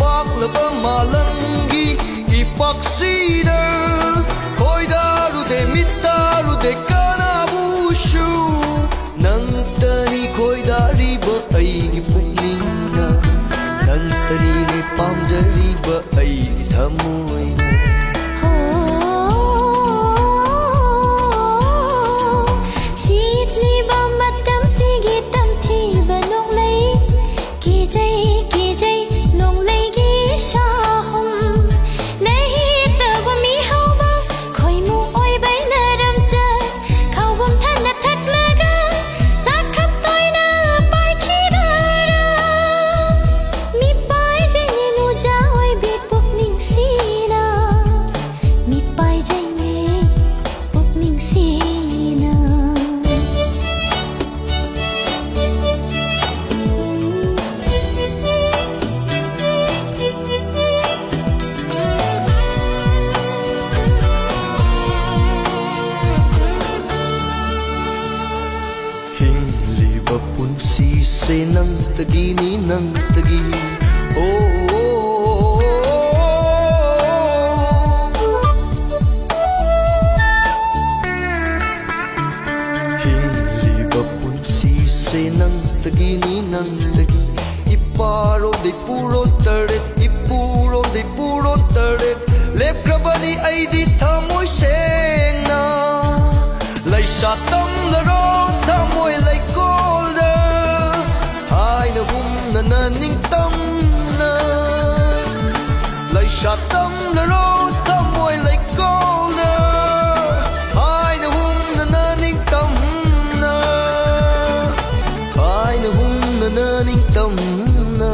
ꯄꯥꯛꯂꯕ ꯃꯥꯂꯪꯒꯤ ꯏꯄꯥꯛꯁꯤꯗ ꯈꯣꯏꯗꯥꯔꯨꯗꯦ, ꯃꯤꯠ ꯇꯥꯔꯨꯗꯦ ꯀꯅꯥꯕꯨꯁꯨ꯫ ꯅꯪꯇꯅꯤ ꯈꯣꯏꯗꯥꯔꯤꯕ ꯑꯩꯒꯤ ꯄꯨꯛꯅꯤꯡꯅ, ꯅꯪꯇꯅꯤꯅꯦ ꯄꯥꯝꯖꯔꯤꯕ ꯑꯩꯒꯤ ꯊꯃꯣꯏꯅ꯫ ꯍꯣ, ꯁꯤꯠꯂꯤꯕ ꯃꯇꯝꯁꯤꯒꯤ ꯇꯝꯊꯤꯕ ꯅꯣꯡꯂꯩ, ꯀꯤꯖꯩ, ꯀꯤꯖꯩ ꯅꯣꯡꯂꯩꯒꯤ ꯁꯥꯍꯨꯝ꯫ ꯂꯩꯇꯕ ꯃꯤꯍꯧꯕ ꯈꯣꯏꯃꯨ ꯑꯣꯏꯕꯩ ꯅꯔꯝꯆꯠ꯫ ꯄꯨꯟꯁꯤꯁꯦ ꯅꯪꯇꯒꯤꯅꯤ, ꯅꯪꯇꯒꯤ꯫ ꯑꯣ, ꯍꯤꯡꯂꯤꯕ ꯄꯨꯟꯁꯤꯁꯦ ꯅꯪꯇꯒꯤꯅꯤ, ꯅꯪꯇꯒꯤ꯫ ꯏꯄꯥꯔꯣꯝꯗꯩ ꯄꯨꯔꯣꯜ ꯇꯔꯦꯠ, ꯏꯄꯨꯔꯣꯝꯗꯩ ꯄꯨꯔꯣꯜ ꯇꯔꯦꯠ꯫ ꯂꯦꯞꯈ꯭ꯔꯕꯅꯤ ꯑꯩꯗꯤ ꯊꯃꯣꯏ ꯁꯦꯡꯅ꯫ ꯂꯩꯁꯥ ꯇꯝꯂꯔꯣ ꯊꯃꯣꯏ ꯂꯩꯀꯣꯜꯗ, ꯍꯥꯏꯅ ꯍꯨꯝꯅꯅ ꯅꯤꯡꯇꯝꯅ꯫ ꯂꯩꯁꯥ ꯇꯝꯂꯔꯣ ꯊꯃꯣꯏ ꯂꯩꯀꯣꯜꯗ, ꯍꯥꯏꯅ ꯍꯨꯝꯅꯅ ꯅꯤꯡꯇꯝꯅ꯫ ꯍꯥꯏꯅ ꯍꯨꯝꯅꯅ ꯅꯤꯡꯇꯝꯅ꯫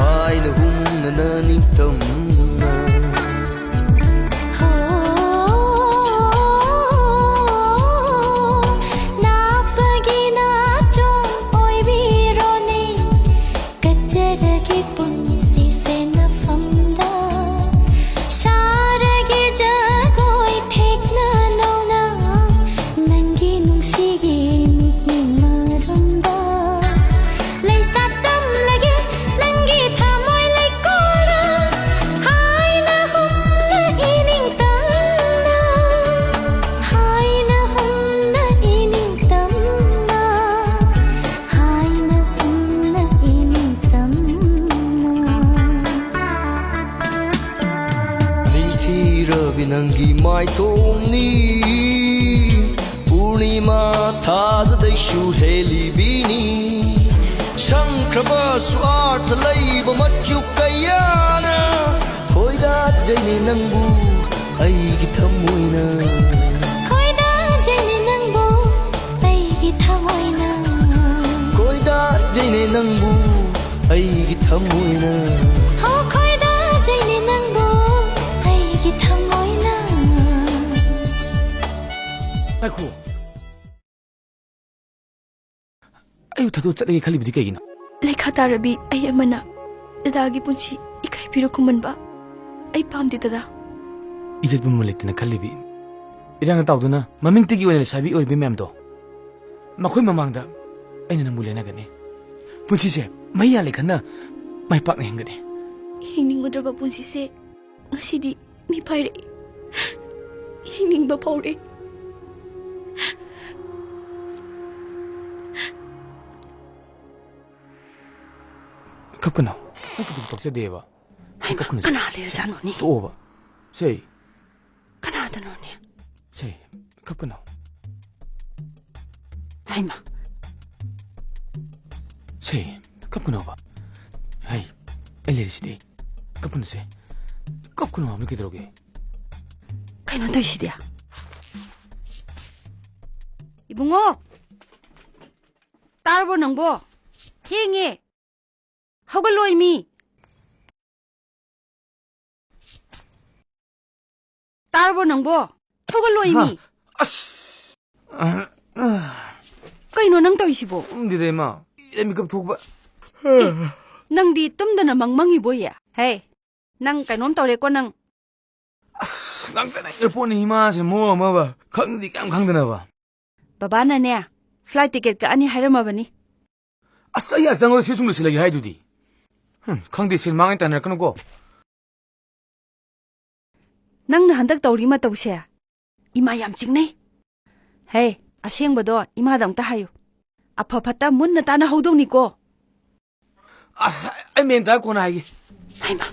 ꯍꯥꯏꯅ ꯍꯨꯝꯅꯅ ꯅꯤꯡꯇꯝꯅ꯫ ꯍꯣ, ꯅꯥꯞꯄꯒꯤ ꯅꯥꯆꯣꯝ ꯑꯣꯏꯕꯤꯔꯣꯅꯦ꯫ ꯀꯠꯆꯔꯒꯦ ꯄꯨꯟꯁꯤꯁꯦ ꯅꯐꯝꯗ꯫ ꯁꯥꯔꯒꯦ ꯖꯒꯣꯏ ꯊꯦꯛꯅ ꯅꯧꯅ꯫ ꯅꯪꯒꯤ ꯅꯨꯡꯁꯤꯒꯤ ꯃꯤꯠꯌꯦꯡ ꯃꯔꯨꯝꯗ꯫ ꯂꯩꯁꯥ ꯇꯝꯂꯒꯦ ꯅꯪꯒꯤ ꯊꯃꯣꯏ ꯂꯩꯀꯣꯜꯗ꯫ ꯍꯥꯏꯅ ꯍꯨꯝꯅ ꯏꯅꯤꯡꯇꯝꯅ꯫ ꯍꯥꯏꯅ ꯍꯨꯝꯅ ꯏꯅꯤꯡꯇꯝꯅ꯫ ꯍꯥꯏꯅ ꯍꯨꯝꯅ ꯏꯅꯤꯡꯇꯝꯅ꯫ ꯅꯤꯡꯊꯤꯔꯕꯤ ꯅꯪꯒꯤ ꯃꯥꯏꯊꯣꯡꯅꯤ, ꯄꯨꯔꯅꯤꯃꯥ ꯊꯥꯖꯗꯩꯁꯨ ꯍꯦꯜꯂꯤꯕꯤꯅꯤ꯫ ꯁꯪꯈ꯭ꯔꯕꯁꯨ ꯑꯥꯔꯊ ꯂꯩꯕ ꯃꯆꯨ ꯀꯌꯥꯅ ꯈꯣꯏꯗꯥꯖꯩꯅꯦ ꯅꯪꯕꯨ ꯑꯩꯒꯤ ꯊꯃꯣꯏꯅ꯫ ꯈꯣꯏꯗꯥꯖꯩꯅꯦ ꯅꯪꯕꯨ ꯑꯩꯒꯤ ꯊꯃꯣꯏꯅ꯫ ꯈꯣꯏꯗꯥꯖꯩꯅꯦ ꯅꯪꯕꯨ ꯑꯩꯒꯤ ꯊꯃꯣꯏꯅ꯫ ꯍꯣ, ꯈꯣꯏꯗꯥꯖꯩꯅꯦ ꯅꯪꯕꯨ ꯑꯩꯒꯤ ꯊꯃꯣꯏꯅ꯫ ꯉꯥꯏꯈꯣ꯫ ꯑꯩꯕꯨ ꯊꯥꯗꯣꯛꯑ ꯆꯠꯂꯒꯦ ꯈꯜꯂꯤꯕꯗꯤ ꯀꯩꯒꯤꯅꯣ? ꯂꯩꯈꯥ ꯇꯥꯔꯕꯤ ꯑꯩ ꯑꯃꯅ ꯗꯗꯥꯒꯤ ꯄꯨꯟꯁꯤ ꯏꯀꯥꯏ ꯄꯤꯔ ꯈꯨꯝꯍꯟꯕ ꯑꯩ ꯄꯥꯝꯗꯦ, ꯗꯗꯥ꯫ ꯏꯖꯠ ꯃꯃꯜ ꯂꯩꯇꯅ ꯈꯜꯂꯤꯕꯤ ꯏꯔꯥꯡ ꯇꯥꯎꯗꯨꯅ ꯃꯃꯤꯡꯇꯒꯤ ꯑꯣꯏꯅ ꯂꯩꯁꯥꯕꯤ ꯑꯣꯏꯔꯤꯕꯤ ꯃꯌꯥꯝꯗꯣ, ꯃꯈꯣꯏ ꯃꯃꯥꯡꯗ ꯑꯩꯅ ꯅꯪꯕꯨ ꯂꯦꯟꯅꯒꯅꯤ꯫ ꯄꯨꯟꯁꯤꯁꯦ ꯃꯩ ꯌꯥꯜꯂꯤ ꯈꯟꯅ ꯃꯥꯏ ꯄꯥꯛꯅ ꯍꯤꯡꯒꯅꯤ꯫ ꯍꯤꯡꯅꯤꯡꯉꯨꯗ꯭ꯔꯕ ꯄꯨꯟꯁꯤꯁꯦ ꯉꯁꯤꯗꯤ ꯃꯤꯄꯥꯏꯔꯛꯏ꯫ ꯍꯤꯡꯅꯤꯡꯕ ꯐꯥꯎꯔꯛꯏ꯫ ꯀꯞꯀꯅꯨ꯫ ꯅꯪ ꯀꯞꯄꯁꯨ ꯄꯛꯆꯗꯦꯕ꯫ ꯍꯩꯃꯥ, ꯀꯞꯀꯅꯨ꯫ ꯀꯅꯥ ꯂꯩꯔꯖꯥꯠꯅꯣꯅꯦ? ꯇꯣꯛꯑꯣꯕ꯫ ꯁꯦ꯫ ꯀꯅꯥꯗꯅꯣꯅꯦ? ꯁꯦ, ꯀꯞꯀꯅꯨ꯫ ꯍꯩꯃꯥ꯫ ꯁꯦ, ꯀꯞꯀꯅꯣꯕ꯫ ꯍꯩ, ꯑꯩ ꯂꯩꯔꯤꯁꯤꯗꯤ꯫ ꯀꯞꯀꯅꯨꯁꯦ꯫ ꯀꯞꯀꯅꯨ ꯍꯥꯏꯕꯅꯤ, ꯀꯩꯗꯧꯔꯒꯦ? ꯀꯩꯅꯣ ꯇꯧꯔꯤꯁꯤꯗꯤ? ꯏꯕꯨꯡꯉꯣ! ꯇꯥꯔꯕꯣ ꯅꯪꯕꯣ? ꯊꯦꯡꯉꯦ꯫ ꯍꯧꯒꯠꯂꯣ ꯏꯃꯤ꯫ ꯇꯥꯔꯕꯣ ꯅꯪꯕꯣ? ꯍꯧꯒꯠꯂꯣ ꯏꯃꯤ꯫ ꯍꯥ? ꯑꯁ! ꯑ, ꯑ꯫ ꯀꯩꯅꯣ ꯅꯪ ꯇꯧꯔꯤꯁꯤꯕꯣ? ꯇꯨꯝꯗꯦꯗ, ꯏꯃꯥ꯫ ꯏꯔꯦ ꯃꯤꯀꯞ ꯊꯣꯛꯄ꯫ ꯑꯦ, ꯅꯪꯗꯤ ꯇꯨꯝꯗꯅ ꯃꯪ ꯃꯪꯉꯤꯕꯣꯏꯌꯦ? ꯍꯦ, ꯅꯪ ꯀꯩꯅꯣꯝ ꯇꯧꯔꯦꯀꯣ ꯅꯪ꯫ ꯑꯁ, ꯉꯥꯡꯖꯅꯤꯡꯈ꯭ꯔ ꯄꯣꯠꯅꯤ ꯏꯃꯥꯁꯦ ꯃꯑꯣꯡ ꯑꯃꯕ꯫ ꯈꯪꯗꯤ ꯀꯌꯥꯝ ꯈꯪꯗꯅꯕ꯫ ꯕꯕꯥꯅꯅꯦ, flight ticket ꯀꯛꯑꯅꯤ ꯍꯥꯏꯔꯝꯃꯕꯅꯤ꯫ ꯑꯁ, ꯑꯩ ꯑꯥ ꯆꯪꯉꯒ ꯁꯤ ꯁꯨꯝ ꯂꯣꯏꯁꯤꯜꯂꯒꯦ ꯍꯥꯏꯗꯨꯗꯤ꯫ ꯍꯨꯝ, ꯈꯪꯗꯦ, ꯁꯤꯟ ꯃꯥꯡꯉꯦ ꯇꯥꯟꯅꯔꯛꯀꯅꯨꯀꯣ꯫ ꯅꯪꯅ ꯍꯟꯗꯛ ꯇꯧꯔꯤ ꯃꯇꯧꯁꯦ ꯏꯃꯥ ꯌꯥꯝ ꯆꯤꯡꯅꯩ꯫ ꯍꯦ, ꯑꯁꯦꯡꯕꯗꯣ ꯏꯃꯥꯗ ꯑꯝꯇ ꯍꯥꯏꯌꯨ꯫ ꯑꯐ ꯐꯠꯇ ꯃꯨꯟꯅ ꯇꯥꯟꯅꯍꯧꯗꯧꯅꯤꯀꯣ꯫ ꯑꯁ, ꯑꯩ ꯃꯦꯟ ꯇꯥꯔ ꯀꯣꯟꯅ ꯍꯥꯏꯒꯦ꯫ ꯍꯩꯃꯥ,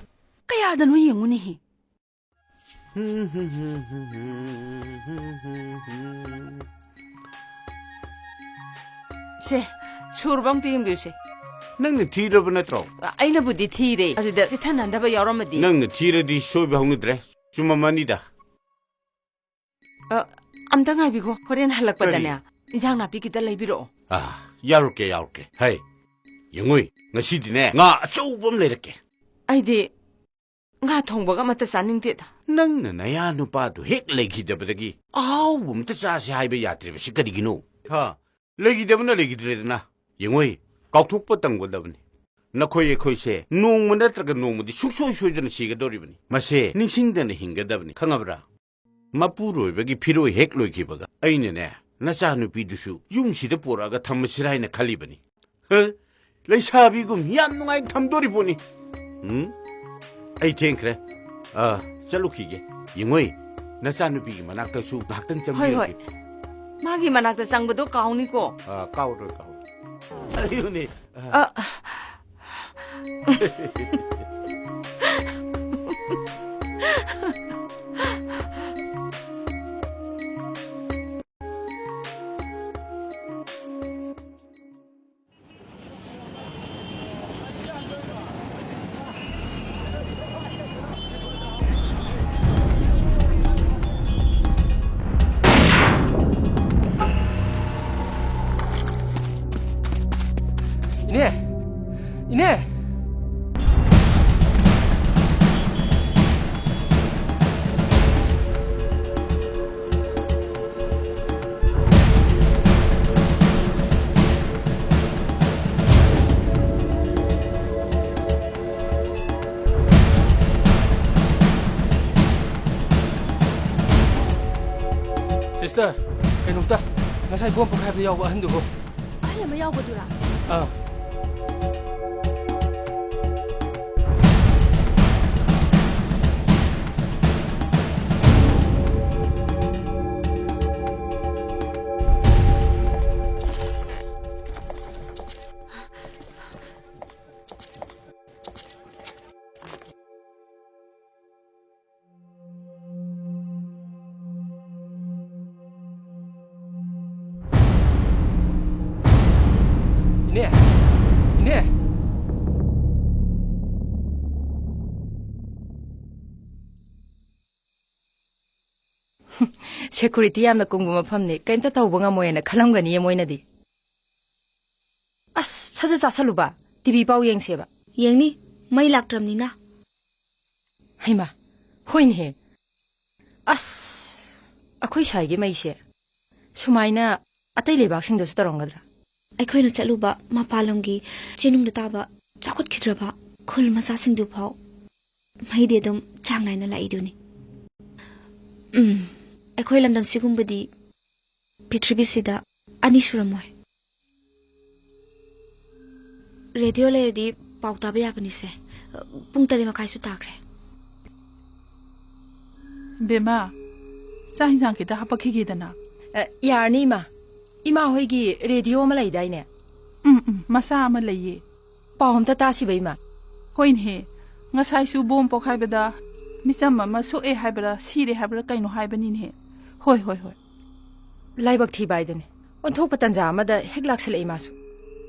ꯀꯌꯥꯗꯅꯣ ꯌꯦꯡꯉꯨꯅꯦꯍꯦ꯫ ꯁꯦ, ꯁꯨꯔꯕ ꯑꯝꯇ ꯌꯦꯡꯕꯤꯌꯨꯁꯦ꯫ ꯅꯪꯅ ꯊꯤꯔꯕ ꯅꯠꯇ꯭ꯔꯣ? ꯑꯩꯅꯕꯨꯗꯤ ꯊꯤꯔꯦ꯫ ꯑꯗꯨꯗ ꯆꯤꯠꯊꯅꯗꯕ ꯌꯥꯎꯔꯝꯃꯗꯤ? ꯅꯪꯅ ꯊꯤꯔꯗꯤ ꯁꯣꯏꯕ ꯍꯧꯅꯗ꯭ꯔꯦ꯫ ꯆꯨꯝꯃꯝꯃꯅꯤꯗ꯫ ꯑ, ꯑꯝꯇ ꯉꯥꯏꯕꯤꯈꯣ꯫ ꯍꯣꯔꯦꯟ ꯍꯜꯂꯛꯄꯗꯅꯦ, ꯀꯔꯤ? ꯏꯟꯖꯥꯡ ꯅꯥꯄꯤ ꯈꯤꯇ ꯂꯩꯕꯤꯔꯛꯑꯣ꯫ ꯑ, ꯌꯥꯎꯔꯛꯀꯦ, ꯌꯥꯎꯔꯛꯀꯦ꯫ ꯍꯩ, ꯌꯦꯡꯉꯨꯏ, ꯉꯁꯤꯗꯤꯅꯦ, ꯉꯥ ꯑꯆꯧꯕ ꯑꯃ ꯂꯩꯔꯛꯀꯦ꯫ ꯑꯩꯗꯤ ꯉꯥ ꯊꯣꯡꯕꯒ ꯑꯃꯠꯇ ꯆꯥꯅꯤꯡꯗꯦꯗ꯫ ꯅꯪꯅ ꯅꯌꯥ ꯅꯨꯄꯥꯗꯨ ꯍꯦꯛ ꯂꯩꯈꯤꯗꯕꯗꯒꯤ ꯑꯍꯥꯎꯕ ꯑꯃꯇ ꯆꯥꯁꯦ ꯍꯥꯏꯕ ꯌꯥꯗ꯭ꯔꯤꯕꯁꯤ ꯀꯔꯤꯒꯤꯅꯣ? ꯍꯥ? ꯂꯩꯈꯤꯗꯕꯅ ꯂꯩꯈꯤꯗ꯭ꯔꯦꯗꯅ꯫ ꯌꯦꯡꯉꯣꯏ, ꯀꯥꯎꯊꯣꯛꯄ ꯇꯝꯒꯗꯕꯅꯤ꯫ ꯅꯈꯣꯏ ꯑꯩꯈꯣꯏꯁꯦ ꯅꯣꯡꯃ ꯅꯠꯇ꯭ꯔꯒ ꯅꯣꯡꯃꯗꯤ ꯁꯨꯡꯁꯣꯏ ꯁꯣꯏꯗꯅ ꯁꯤꯒꯗꯧꯔꯤꯕꯅꯤ꯫ ꯃꯁꯦ ꯅꯤꯡꯁꯤꯡꯗꯅ ꯍꯤꯡꯒꯗꯕꯅꯤ, ꯈꯪꯉꯕ꯭ꯔꯥ? ꯃꯄꯨꯔꯣꯏꯕꯒꯤ ꯐꯤꯔꯣꯏ ꯍꯦꯛ ꯂꯣꯏꯈꯤꯕꯒ ꯑꯩꯅꯅꯦ, ꯅꯆꯥꯅꯨꯄꯤꯗꯨꯁꯨ ꯌꯨꯝꯁꯤꯗ ꯄꯨꯔꯛꯑꯒ ꯊꯝꯃꯁꯤꯔꯥ ꯍꯥꯏꯅ ꯈꯜꯂꯤꯕꯅꯤ꯫ ꯍ? ꯂꯩꯁꯥꯕꯤꯒꯨꯝ ꯌꯥꯝ ꯅꯨꯡꯉꯥꯏꯅ ꯊꯝꯗꯣꯔꯤꯕꯣꯅꯤ꯫ ꯎꯝ? ꯑꯩ ꯊꯦꯡꯈ꯭ꯔꯦ꯫ ꯑꯥ, ꯆꯠꯂꯨꯈꯤꯒꯦ꯫ ꯌꯦꯡꯉꯣꯏ, ꯅꯆꯥꯅꯨꯄꯤꯒꯤ ꯃꯅꯥꯛꯇꯁꯨ ꯉꯥꯏꯍꯥꯛꯇꯪ ꯍꯣꯏ, ꯍꯣꯏ꯫ ꯆꯪꯕꯤꯔꯨꯒꯦ꯫ ꯃꯥꯒꯤ ꯃꯅꯥꯛꯇ ꯆꯪꯕꯗꯣ ꯀꯥꯎꯅꯤꯀꯣ꯫ ꯑꯥ, ꯀꯥꯎꯔꯣꯏ, ꯀꯥꯎꯔꯣꯏ꯫ ꯑꯌꯨꯅꯦ꯫ ꯑ, ꯏꯅꯦ! ꯏꯅꯦ! ꯁꯤꯁꯇꯔ, ꯀꯩꯅꯣꯝꯇ, ꯉꯁꯥꯏ ꯕꯣꯝ ꯄꯣꯈꯥꯏꯕꯗ ꯌꯥꯎꯕ ꯑꯍꯟꯗꯨꯕꯨ꯫ ꯑꯍꯜ ꯑꯃ ꯌꯥꯎꯕꯗꯨꯔꯥ? ꯑꯥ꯫ ꯏꯅꯦ! ꯏꯅꯦ! ꯁꯦꯀꯨꯔꯤꯇꯤ ꯌꯥꯝꯅ ꯀꯨꯡꯕ ꯃꯐꯝꯅꯤ꯫ ꯀꯩꯝꯇ ꯇꯧꯕ ꯉꯝꯃꯣꯏꯅ ꯈꯜꯂꯝꯒꯅꯤꯌꯦ ꯃꯣꯏꯅꯗꯤ꯫ ꯑꯁ, ꯁꯠ ꯁꯠ ꯆꯥꯁꯜꯂꯨꯕ꯫ ꯇꯤꯚꯤ ꯄꯥꯎ ꯌꯦꯡꯁꯦꯕ꯫ ꯌꯦꯡꯅꯤ, ꯃꯩ ꯂꯥꯛꯇ꯭ꯔꯕꯅꯤꯅ꯫ ꯍꯩꯃꯥ, ꯍꯣꯏꯅꯦꯍꯦ꯫ ꯑꯁ, ꯑꯩꯈꯣꯏ ꯁ꯭ꯋꯥꯏꯒꯤ ꯃꯩꯁꯦ ꯁꯨꯃꯥꯏꯅ ꯑꯇꯩ ꯂꯩꯕꯥꯛꯁꯤꯡꯗꯁꯨ ꯇꯧꯔꯝꯒꯗ꯭ꯔꯥ? ꯑꯩꯈꯣꯏꯅ ꯆꯠꯂꯨꯕ ꯃꯄꯥꯟ ꯂꯝꯒꯤ ꯆꯤꯡꯅꯨꯡꯗ ꯇꯥꯕ ꯆꯥꯎꯈꯠꯈꯤꯗ꯭ꯔꯕ ꯈꯨꯜ ꯃꯆꯥꯁꯤꯡꯗꯨ ꯐꯥꯎ ꯃꯩꯗꯤ ꯑꯗꯨꯝ ꯆꯥꯡ ꯅꯥꯏꯅ ꯂꯥꯛꯏꯗꯨꯅꯤ꯫ ꯎꯝ, ꯑꯩꯈꯣꯏ ꯂꯝꯗꯝ ꯁꯤꯒꯨꯝꯕꯗꯤ ꯄ꯭ꯔꯤꯊꯤꯕꯤꯁꯤꯗ ꯑꯅꯤ ꯁꯨꯔꯝꯃꯣꯏ꯫ ꯔꯦꯗꯤꯑꯣ ꯂꯩꯔꯗꯤ ꯄꯥꯎ ꯇꯥꯕ ꯌꯥꯕꯅꯤꯁꯦ꯫ ꯄꯨꯡ ꯇꯔꯦꯠ ꯃꯈꯥꯏꯁꯨ ꯇꯥꯈ꯭ꯔꯦ꯫ ꯕꯦꯝꯃ, ꯆꯥꯛ ꯏꯟꯁꯥꯡ ꯈꯤꯇ ꯍꯥꯄꯛꯈꯤꯒꯦꯗꯅ꯫ ꯑ, ꯌꯥꯔꯅꯤ, ꯏꯃꯥ꯫ ꯏꯃꯥ ꯍꯣꯏꯒꯤ ꯔꯦꯗꯤꯑꯣ ꯑꯃ ꯂꯩꯗꯥꯏꯅꯦ? ꯎꯝ, ꯎꯝ, ꯃꯆꯥ ꯑꯃ ꯂꯩꯌꯦ꯫ ꯄꯥꯎ ꯑꯝꯇ ꯇꯥꯁꯤꯕ, ꯏꯃꯥ꯫ ꯍꯣꯏꯅꯦꯍꯦ, ꯉꯁꯥꯏꯁꯨ ꯕꯣꯝ ꯄꯣꯈꯥꯏꯕꯗ ꯃꯤꯆꯝ ꯑꯃ ꯁꯣꯛꯑꯦ ꯍꯥꯏꯕ꯭ꯔꯥ, ꯁꯤꯔꯦ ꯍꯥꯏꯕ꯭ꯔꯥ, ꯀꯩꯅꯣ ꯍꯥꯏꯕꯅꯤꯅꯦꯍꯦ꯫ ꯍꯣꯏ, ꯍꯣꯏ, ꯍꯣꯏ꯫ ꯂꯥꯏꯕꯛ ꯊꯤꯕ ꯍꯥꯏꯗꯨꯅꯤ꯫ ꯑꯣꯟꯊꯣꯛꯄ ꯇꯟꯖꯥ ꯑꯃꯗ ꯍꯦꯛ ꯂꯥꯛꯁꯜꯂꯛꯏ ꯃꯥꯁꯨ꯫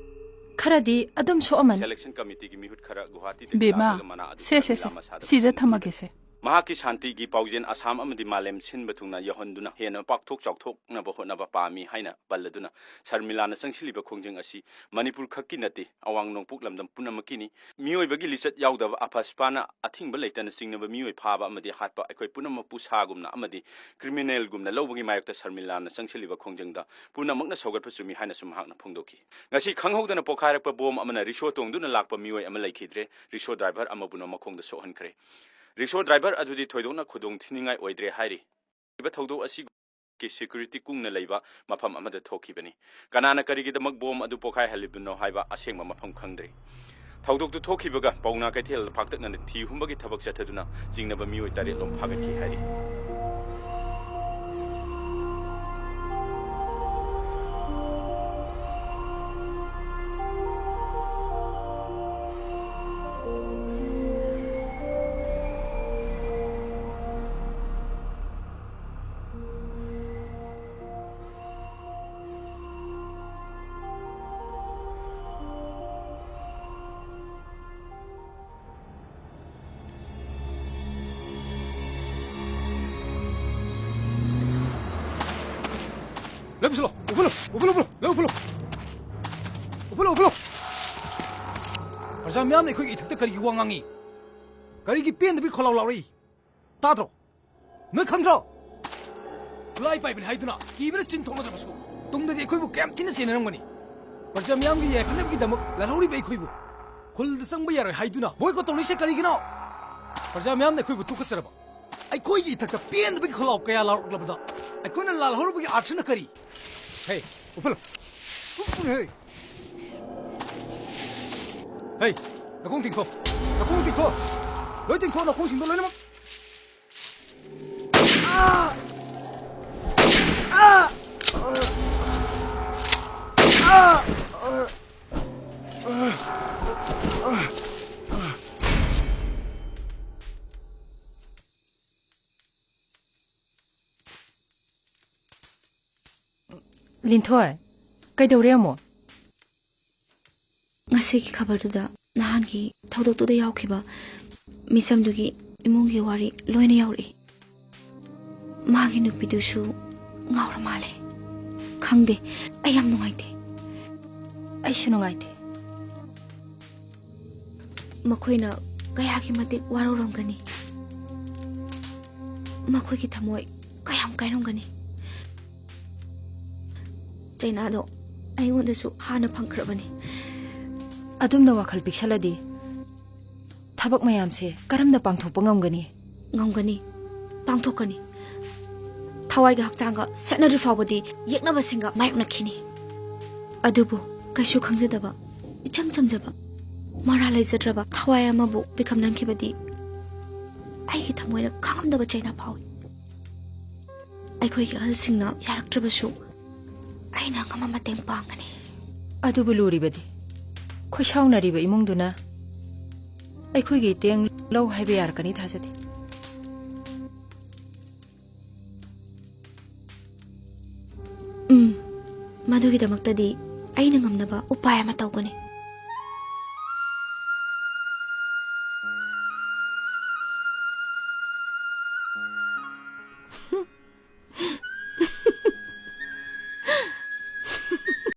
ꯈꯔꯗꯤ ꯑꯗꯨꯝ ꯁꯣꯛꯑꯝꯃꯅꯤ꯫ ꯁꯦꯂꯦꯛꯁꯟ ꯀꯃꯤꯇꯤꯒꯤ ꯃꯤꯍꯨꯠ ꯈꯔ ꯒꯨꯋꯥꯍꯥꯇꯤꯗꯒꯤ ꯕꯦꯝꯃ, ꯂꯥꯛꯂꯒ ꯃꯅꯥ ꯑꯗꯨ ꯁꯦ, ꯁꯦ, ꯁꯦ, ꯁꯔꯃꯤꯂꯥ ꯃꯁꯥꯗ ꯁꯤꯗ ꯄꯤꯁꯤꯟꯈꯤꯕꯅꯤ꯫ ꯊꯝꯃꯒꯦꯁꯦ꯫ ꯃꯍꯥꯛꯀꯤ ꯁꯥꯟꯇꯤꯒꯤ ꯄꯥꯎꯖꯦꯜ ꯑꯁꯥꯝ ꯑꯃꯗꯤ ꯃꯥꯂꯦꯝ ꯁꯤꯟꯕ ꯊꯨꯡꯅ ꯌꯧꯍꯟꯗꯨꯅ ꯍꯦꯟꯅ ꯄꯥꯛꯊꯣꯛ ꯆꯥꯎꯊꯣꯛꯅꯕ ꯍꯣꯠꯅꯕ ꯄꯥꯝꯃꯤ ꯍꯥꯏꯅ ꯄꯜꯂꯗꯨꯅ ꯁꯔꯃꯤꯂꯥꯅ ꯆꯪꯁꯤꯜꯂꯤꯕ ꯈꯣꯡꯖꯪ ꯑꯁꯤ ꯃꯅꯤꯄꯨꯔ ꯈꯛꯀꯤ ꯅꯠꯇꯦ, ꯑꯋꯥꯡ ꯅꯣꯡꯄꯣꯛ ꯂꯝꯗꯝ ꯄꯨꯝꯅꯃꯛꯀꯤꯅꯤ꯫ ꯃꯤꯑꯣꯏꯕꯒꯤ ꯂꯤꯆꯠ ꯌꯥꯎꯗꯕ ꯑꯐꯁꯄꯥꯅ ꯑꯊꯤꯡꯕ ꯂꯩꯇꯅ ꯆꯤꯡꯅꯕ ꯃꯤꯑꯣꯏ ꯐꯥꯕ ꯑꯃꯗꯤ ꯍꯥꯠꯄ ꯑꯩꯈꯣꯏ ꯄꯨꯝꯅꯃꯛꯄꯨ ꯁꯥꯒꯨꯝꯅ ꯑꯃꯗꯤ ꯀ꯭ꯔꯤꯃꯤꯅꯦꯜꯒꯨꯝꯅ ꯂꯧꯕꯒꯤ ꯃꯥꯌꯣꯛꯇ ꯁꯔꯃꯤꯂꯥꯅ ꯆꯪꯁꯤꯜꯂꯤꯕ ꯈꯣꯡꯖꯪꯗ ꯄꯨꯝꯅꯃꯛꯅ ꯁꯧꯒꯠꯄ ꯆꯨꯝꯃꯤ ꯍꯥꯏꯅꯁꯨ ꯃꯍꯥꯛꯅ ꯐꯣꯡꯗꯣꯛꯈꯤ꯫ ꯉꯁꯤ ꯈꯪꯍꯧꯗꯅ ꯄꯣꯈꯥꯏꯔꯛꯄ ꯕꯣꯝ ꯑꯃꯅ ꯔꯤꯛꯁꯣ ꯇꯣꯡꯗꯨꯅ ꯂꯥꯛꯄ ꯃꯤꯑꯣꯏ ꯑꯃ ꯂꯩꯈꯤꯗ꯭ꯔꯦ꯫ ꯔꯤꯛꯁꯣ ꯗ꯭ꯔꯥꯏꯚꯔ ꯑꯃꯕꯨꯅ ꯃꯈꯣꯡꯗ ꯁꯣꯛꯍꯟꯈ꯭ꯔꯦ꯫ ꯔꯤꯛꯁꯣ ꯗ꯭ꯔꯥꯏꯚꯔ ꯑꯗꯨꯗꯤ ꯊꯣꯏꯗꯣꯛꯅ ꯈꯨꯗꯣꯡ ꯊꯤꯅꯤꯡꯉꯥꯏ ꯑꯣꯏꯗ꯭ꯔꯦ ꯍꯥꯏꯔꯤ꯫ ꯊꯧꯗꯣꯛ ꯑꯁꯤꯒꯤ ꯁꯦꯀ꯭ꯌꯨꯔꯤꯇꯤ ꯀꯨꯡꯅ ꯂꯩꯕ ꯃꯐꯝ ꯑꯃꯗ ꯊꯣꯛꯈꯤꯕꯅꯤ꯫ ꯀꯅꯥꯅ ꯀꯔꯤꯒꯤꯗꯃꯛ ꯕꯣꯝ ꯑꯗꯨ ꯄꯣꯈꯥꯏꯍꯜꯂꯤꯕꯅꯣ ꯍꯥꯏꯕ ꯑꯁꯦꯡꯕ ꯃꯐꯝ ꯈꯪꯗ꯭ꯔꯤ꯫ ꯊꯧꯗꯣꯛꯇꯨ ꯊꯣꯛꯈꯤꯕꯒ ꯄꯥꯎꯅꯥ ꯀꯩꯊꯦꯜꯗ ꯄꯥꯛꯇꯛꯅꯅ ꯊꯤ ꯍꯨꯝꯕꯒꯤ ꯊꯕꯛ ꯆꯠꯊꯗꯨꯅ ꯆꯤꯡꯅꯕ ꯃꯤꯑꯣꯏ ꯇꯔꯦꯠ ꯂꯣꯝ ꯐꯥꯒꯠꯈꯤ ꯍꯥꯏꯔꯤ꯫ ꯂꯣꯏ ꯄꯨꯁꯤꯜꯂꯣ! ꯎꯐꯨꯜꯂꯣ! ꯎꯐꯨꯜꯂꯣ! ꯎꯐꯨꯜꯂꯣ! ꯂꯣꯏ ꯎꯐꯨꯜꯂꯣ! ꯎꯐꯨꯜꯂꯣ! ꯎꯐꯨꯜꯂꯣ! ꯄ꯭ꯔꯖꯥ ꯃꯤꯌꯥꯝꯅ ꯑꯩꯈꯣꯏꯒꯤ ꯏꯊꯛꯇ ꯀꯔꯤꯒꯤ ꯋꯥ ꯉꯥꯡꯉꯤ? ꯀꯔꯤꯒꯤ ꯄꯦꯟꯗꯕꯒꯤ ꯈꯣꯜꯂꯥꯎ ꯂꯥꯎꯔꯛꯏ? ꯇꯥꯗ꯭ꯔꯣ? ꯅꯣꯏ ꯈꯪꯗ꯭ꯔꯣ? ꯈꯨꯠꯂꯥꯏ ꯄꯥꯏꯕꯅꯤ ꯍꯥꯏꯗꯨꯅ ꯀꯤꯕꯅ ꯆꯤꯟ ꯊꯣꯛꯅꯗ꯭ꯔꯕꯁꯨ ꯇꯨꯡꯗꯗꯤ ꯑꯩꯈꯣꯏꯕꯨ ꯀꯌꯥꯝ ꯊꯤꯅ ꯁꯦꯟꯅꯔꯝꯒꯅꯤ꯫ ꯄ꯭ꯔꯖꯥ ꯃꯤꯌꯥꯝꯒꯤ ꯌꯥꯏꯐꯅꯕꯒꯤꯗꯃꯛ ꯂꯥꯜꯍꯧꯔꯤꯕ ꯑꯩꯈꯣꯏꯕꯨ ꯈꯨꯜꯗ ꯆꯪꯕ ꯌꯥꯔꯣꯏ ꯍꯥꯏꯗꯨꯅ ꯕꯣꯏꯀꯣꯠ ꯇꯧꯅꯔꯤꯁꯦ ꯀꯔꯤꯒꯤꯅꯣ? ꯄ꯭ꯔꯖꯥ ꯃꯤꯌꯥꯝꯅ ꯑꯩꯈꯣꯏꯕꯨ ꯇꯨꯀꯠꯆꯔꯕ ꯑꯩꯈꯣꯏꯒꯤ ꯏꯊꯛꯇ ꯄꯦꯟꯗꯕꯒꯤ ꯈꯣꯜꯂꯥꯎ ꯀꯌꯥ ꯂꯥꯎꯔꯛꯂꯕꯗ ꯑꯩꯈꯣꯏꯅ ꯂꯥꯜꯍꯧꯔꯕꯒꯤ ꯑꯥꯔꯊꯅ ꯀꯔꯤ? ꯍꯦ, ꯎꯞꯍꯜꯂꯣ꯫ ꯎꯞꯍꯜꯂꯣ, ꯍꯦ꯫ ꯍꯦ, ꯅꯈꯣꯡ ꯇꯤꯡꯊꯣꯛ꯫ ꯅꯈꯣꯡ ꯇꯤꯡꯊꯣꯛ꯫ ꯂꯣꯏ ꯇꯤꯡꯊꯣꯛ, ꯅꯈꯣꯡꯁꯤꯡꯗꯣ ꯂꯣꯏꯅꯃꯛ꯫ ꯑꯥ! ꯑꯥ! ꯑꯥ! ꯑꯥ! ꯂꯤꯟꯊꯣꯏ, ꯀꯩꯗꯧꯔꯦ ꯑꯃꯨꯛ? ꯉꯁꯤꯒꯤ ꯈꯕꯔꯗꯨꯗ ꯅꯍꯥꯟꯒꯤ ꯊꯧꯗꯣꯛꯇꯨꯗ ꯌꯥꯎꯈꯤꯕ ꯃꯤꯆꯝꯗꯨꯒꯤ ꯏꯃꯨꯡꯒꯤ ꯋꯥꯔꯤ ꯂꯣꯏꯅ ꯌꯥꯎꯔꯛꯏ꯫ ꯃꯥꯒꯤ ꯅꯨꯄꯤꯗꯨꯁꯨ ꯉꯥꯎꯔ ꯃꯥꯜꯂꯦ꯫ ꯈꯪꯗꯦ, ꯑꯩ ꯌꯥꯝ ꯅꯨꯡꯉꯥꯏꯇꯦ꯫ ꯑꯩꯁꯨ ꯅꯨꯡꯉꯥꯏꯇꯦ꯫ ꯃꯈꯣꯏꯅ ꯀꯌꯥꯒꯤ ꯃꯇꯤꯛ ꯋꯥꯔꯧꯔꯝꯒꯅꯤ꯫ ꯃꯈꯣꯏꯒꯤ ꯊꯃꯣꯏ ꯀꯌꯥꯝ ꯀꯥꯏꯔꯝꯒꯅꯤ꯫ ꯆꯩꯅꯥꯗꯣ ꯑꯩꯉꯣꯟꯗꯁꯨ ꯍꯥꯟꯅ ꯐꯪꯈ꯭ꯔꯕꯅꯤ꯫ ꯑꯗꯨꯝꯅ ꯋꯥꯈꯜ ꯄꯤꯛꯁꯜꯂꯗꯤ ꯊꯕꯛ ꯃꯌꯥꯝꯁꯦ ꯀꯔꯝꯅ ꯄꯥꯡꯊꯣꯛꯄ ꯉꯝꯒꯅꯤ? ꯉꯝꯒꯅꯤ, ꯄꯥꯡꯊꯣꯛꯀꯅꯤ꯫ ꯊꯋꯥꯏꯒ ꯍꯛꯆꯥꯡꯒ ꯁꯦꯠꯅꯗ꯭ꯔꯤ ꯐꯥꯎꯕꯗꯤ ꯌꯦꯛꯅꯕꯁꯤꯡꯒ ꯃꯥꯌꯣꯛꯅꯈꯤꯅꯤ꯫ ꯑꯗꯨꯕꯨ ꯀꯩꯁꯨ ꯈꯪꯖꯗꯕ, ꯏꯆꯝ ꯆꯝꯖꯕ, ꯃꯔꯥ ꯂꯩꯖꯗ꯭ꯔꯕ ꯊꯋꯥꯏ ꯑꯃꯕꯨ ꯄꯤꯈꯝꯅꯈꯤꯕꯗꯤ ꯑꯩꯒꯤ ꯊꯃꯣꯏꯅ ꯈꯥꯡꯉꯝꯗꯕ ꯆꯩꯅꯥ ꯐꯥꯎꯏ꯫ ꯑꯩꯈꯣꯏꯒꯤ ꯑꯍꯜꯁꯤꯡꯅ ꯌꯥꯔꯛꯇ꯭ꯔꯕꯁꯨ ꯑꯩꯅ ꯑꯉꯝꯕ ꯃꯇꯦꯡ ꯄꯥꯡꯒꯅꯤ꯫ ꯑꯗꯨꯕꯨ ꯂꯨꯔꯤꯕꯗꯤ ꯈꯣꯏꯁꯥꯎꯅꯔꯤꯕ ꯏꯃꯨꯡꯗꯨꯅ ꯑꯩꯈꯣꯏꯒꯤ ꯏꯇꯦꯡ ꯂꯧ ꯍꯥꯏꯕ ꯌꯥꯔꯛꯀꯅꯤ ꯊꯥꯖꯗꯦ꯫ ꯎꯝ, ꯃꯗꯨꯒꯤꯗꯃꯛꯇꯗꯤ ꯑꯩꯅ ꯉꯝꯅꯕ ꯎꯄꯥꯏ ꯑꯃ ꯇꯧꯒꯅꯤ꯫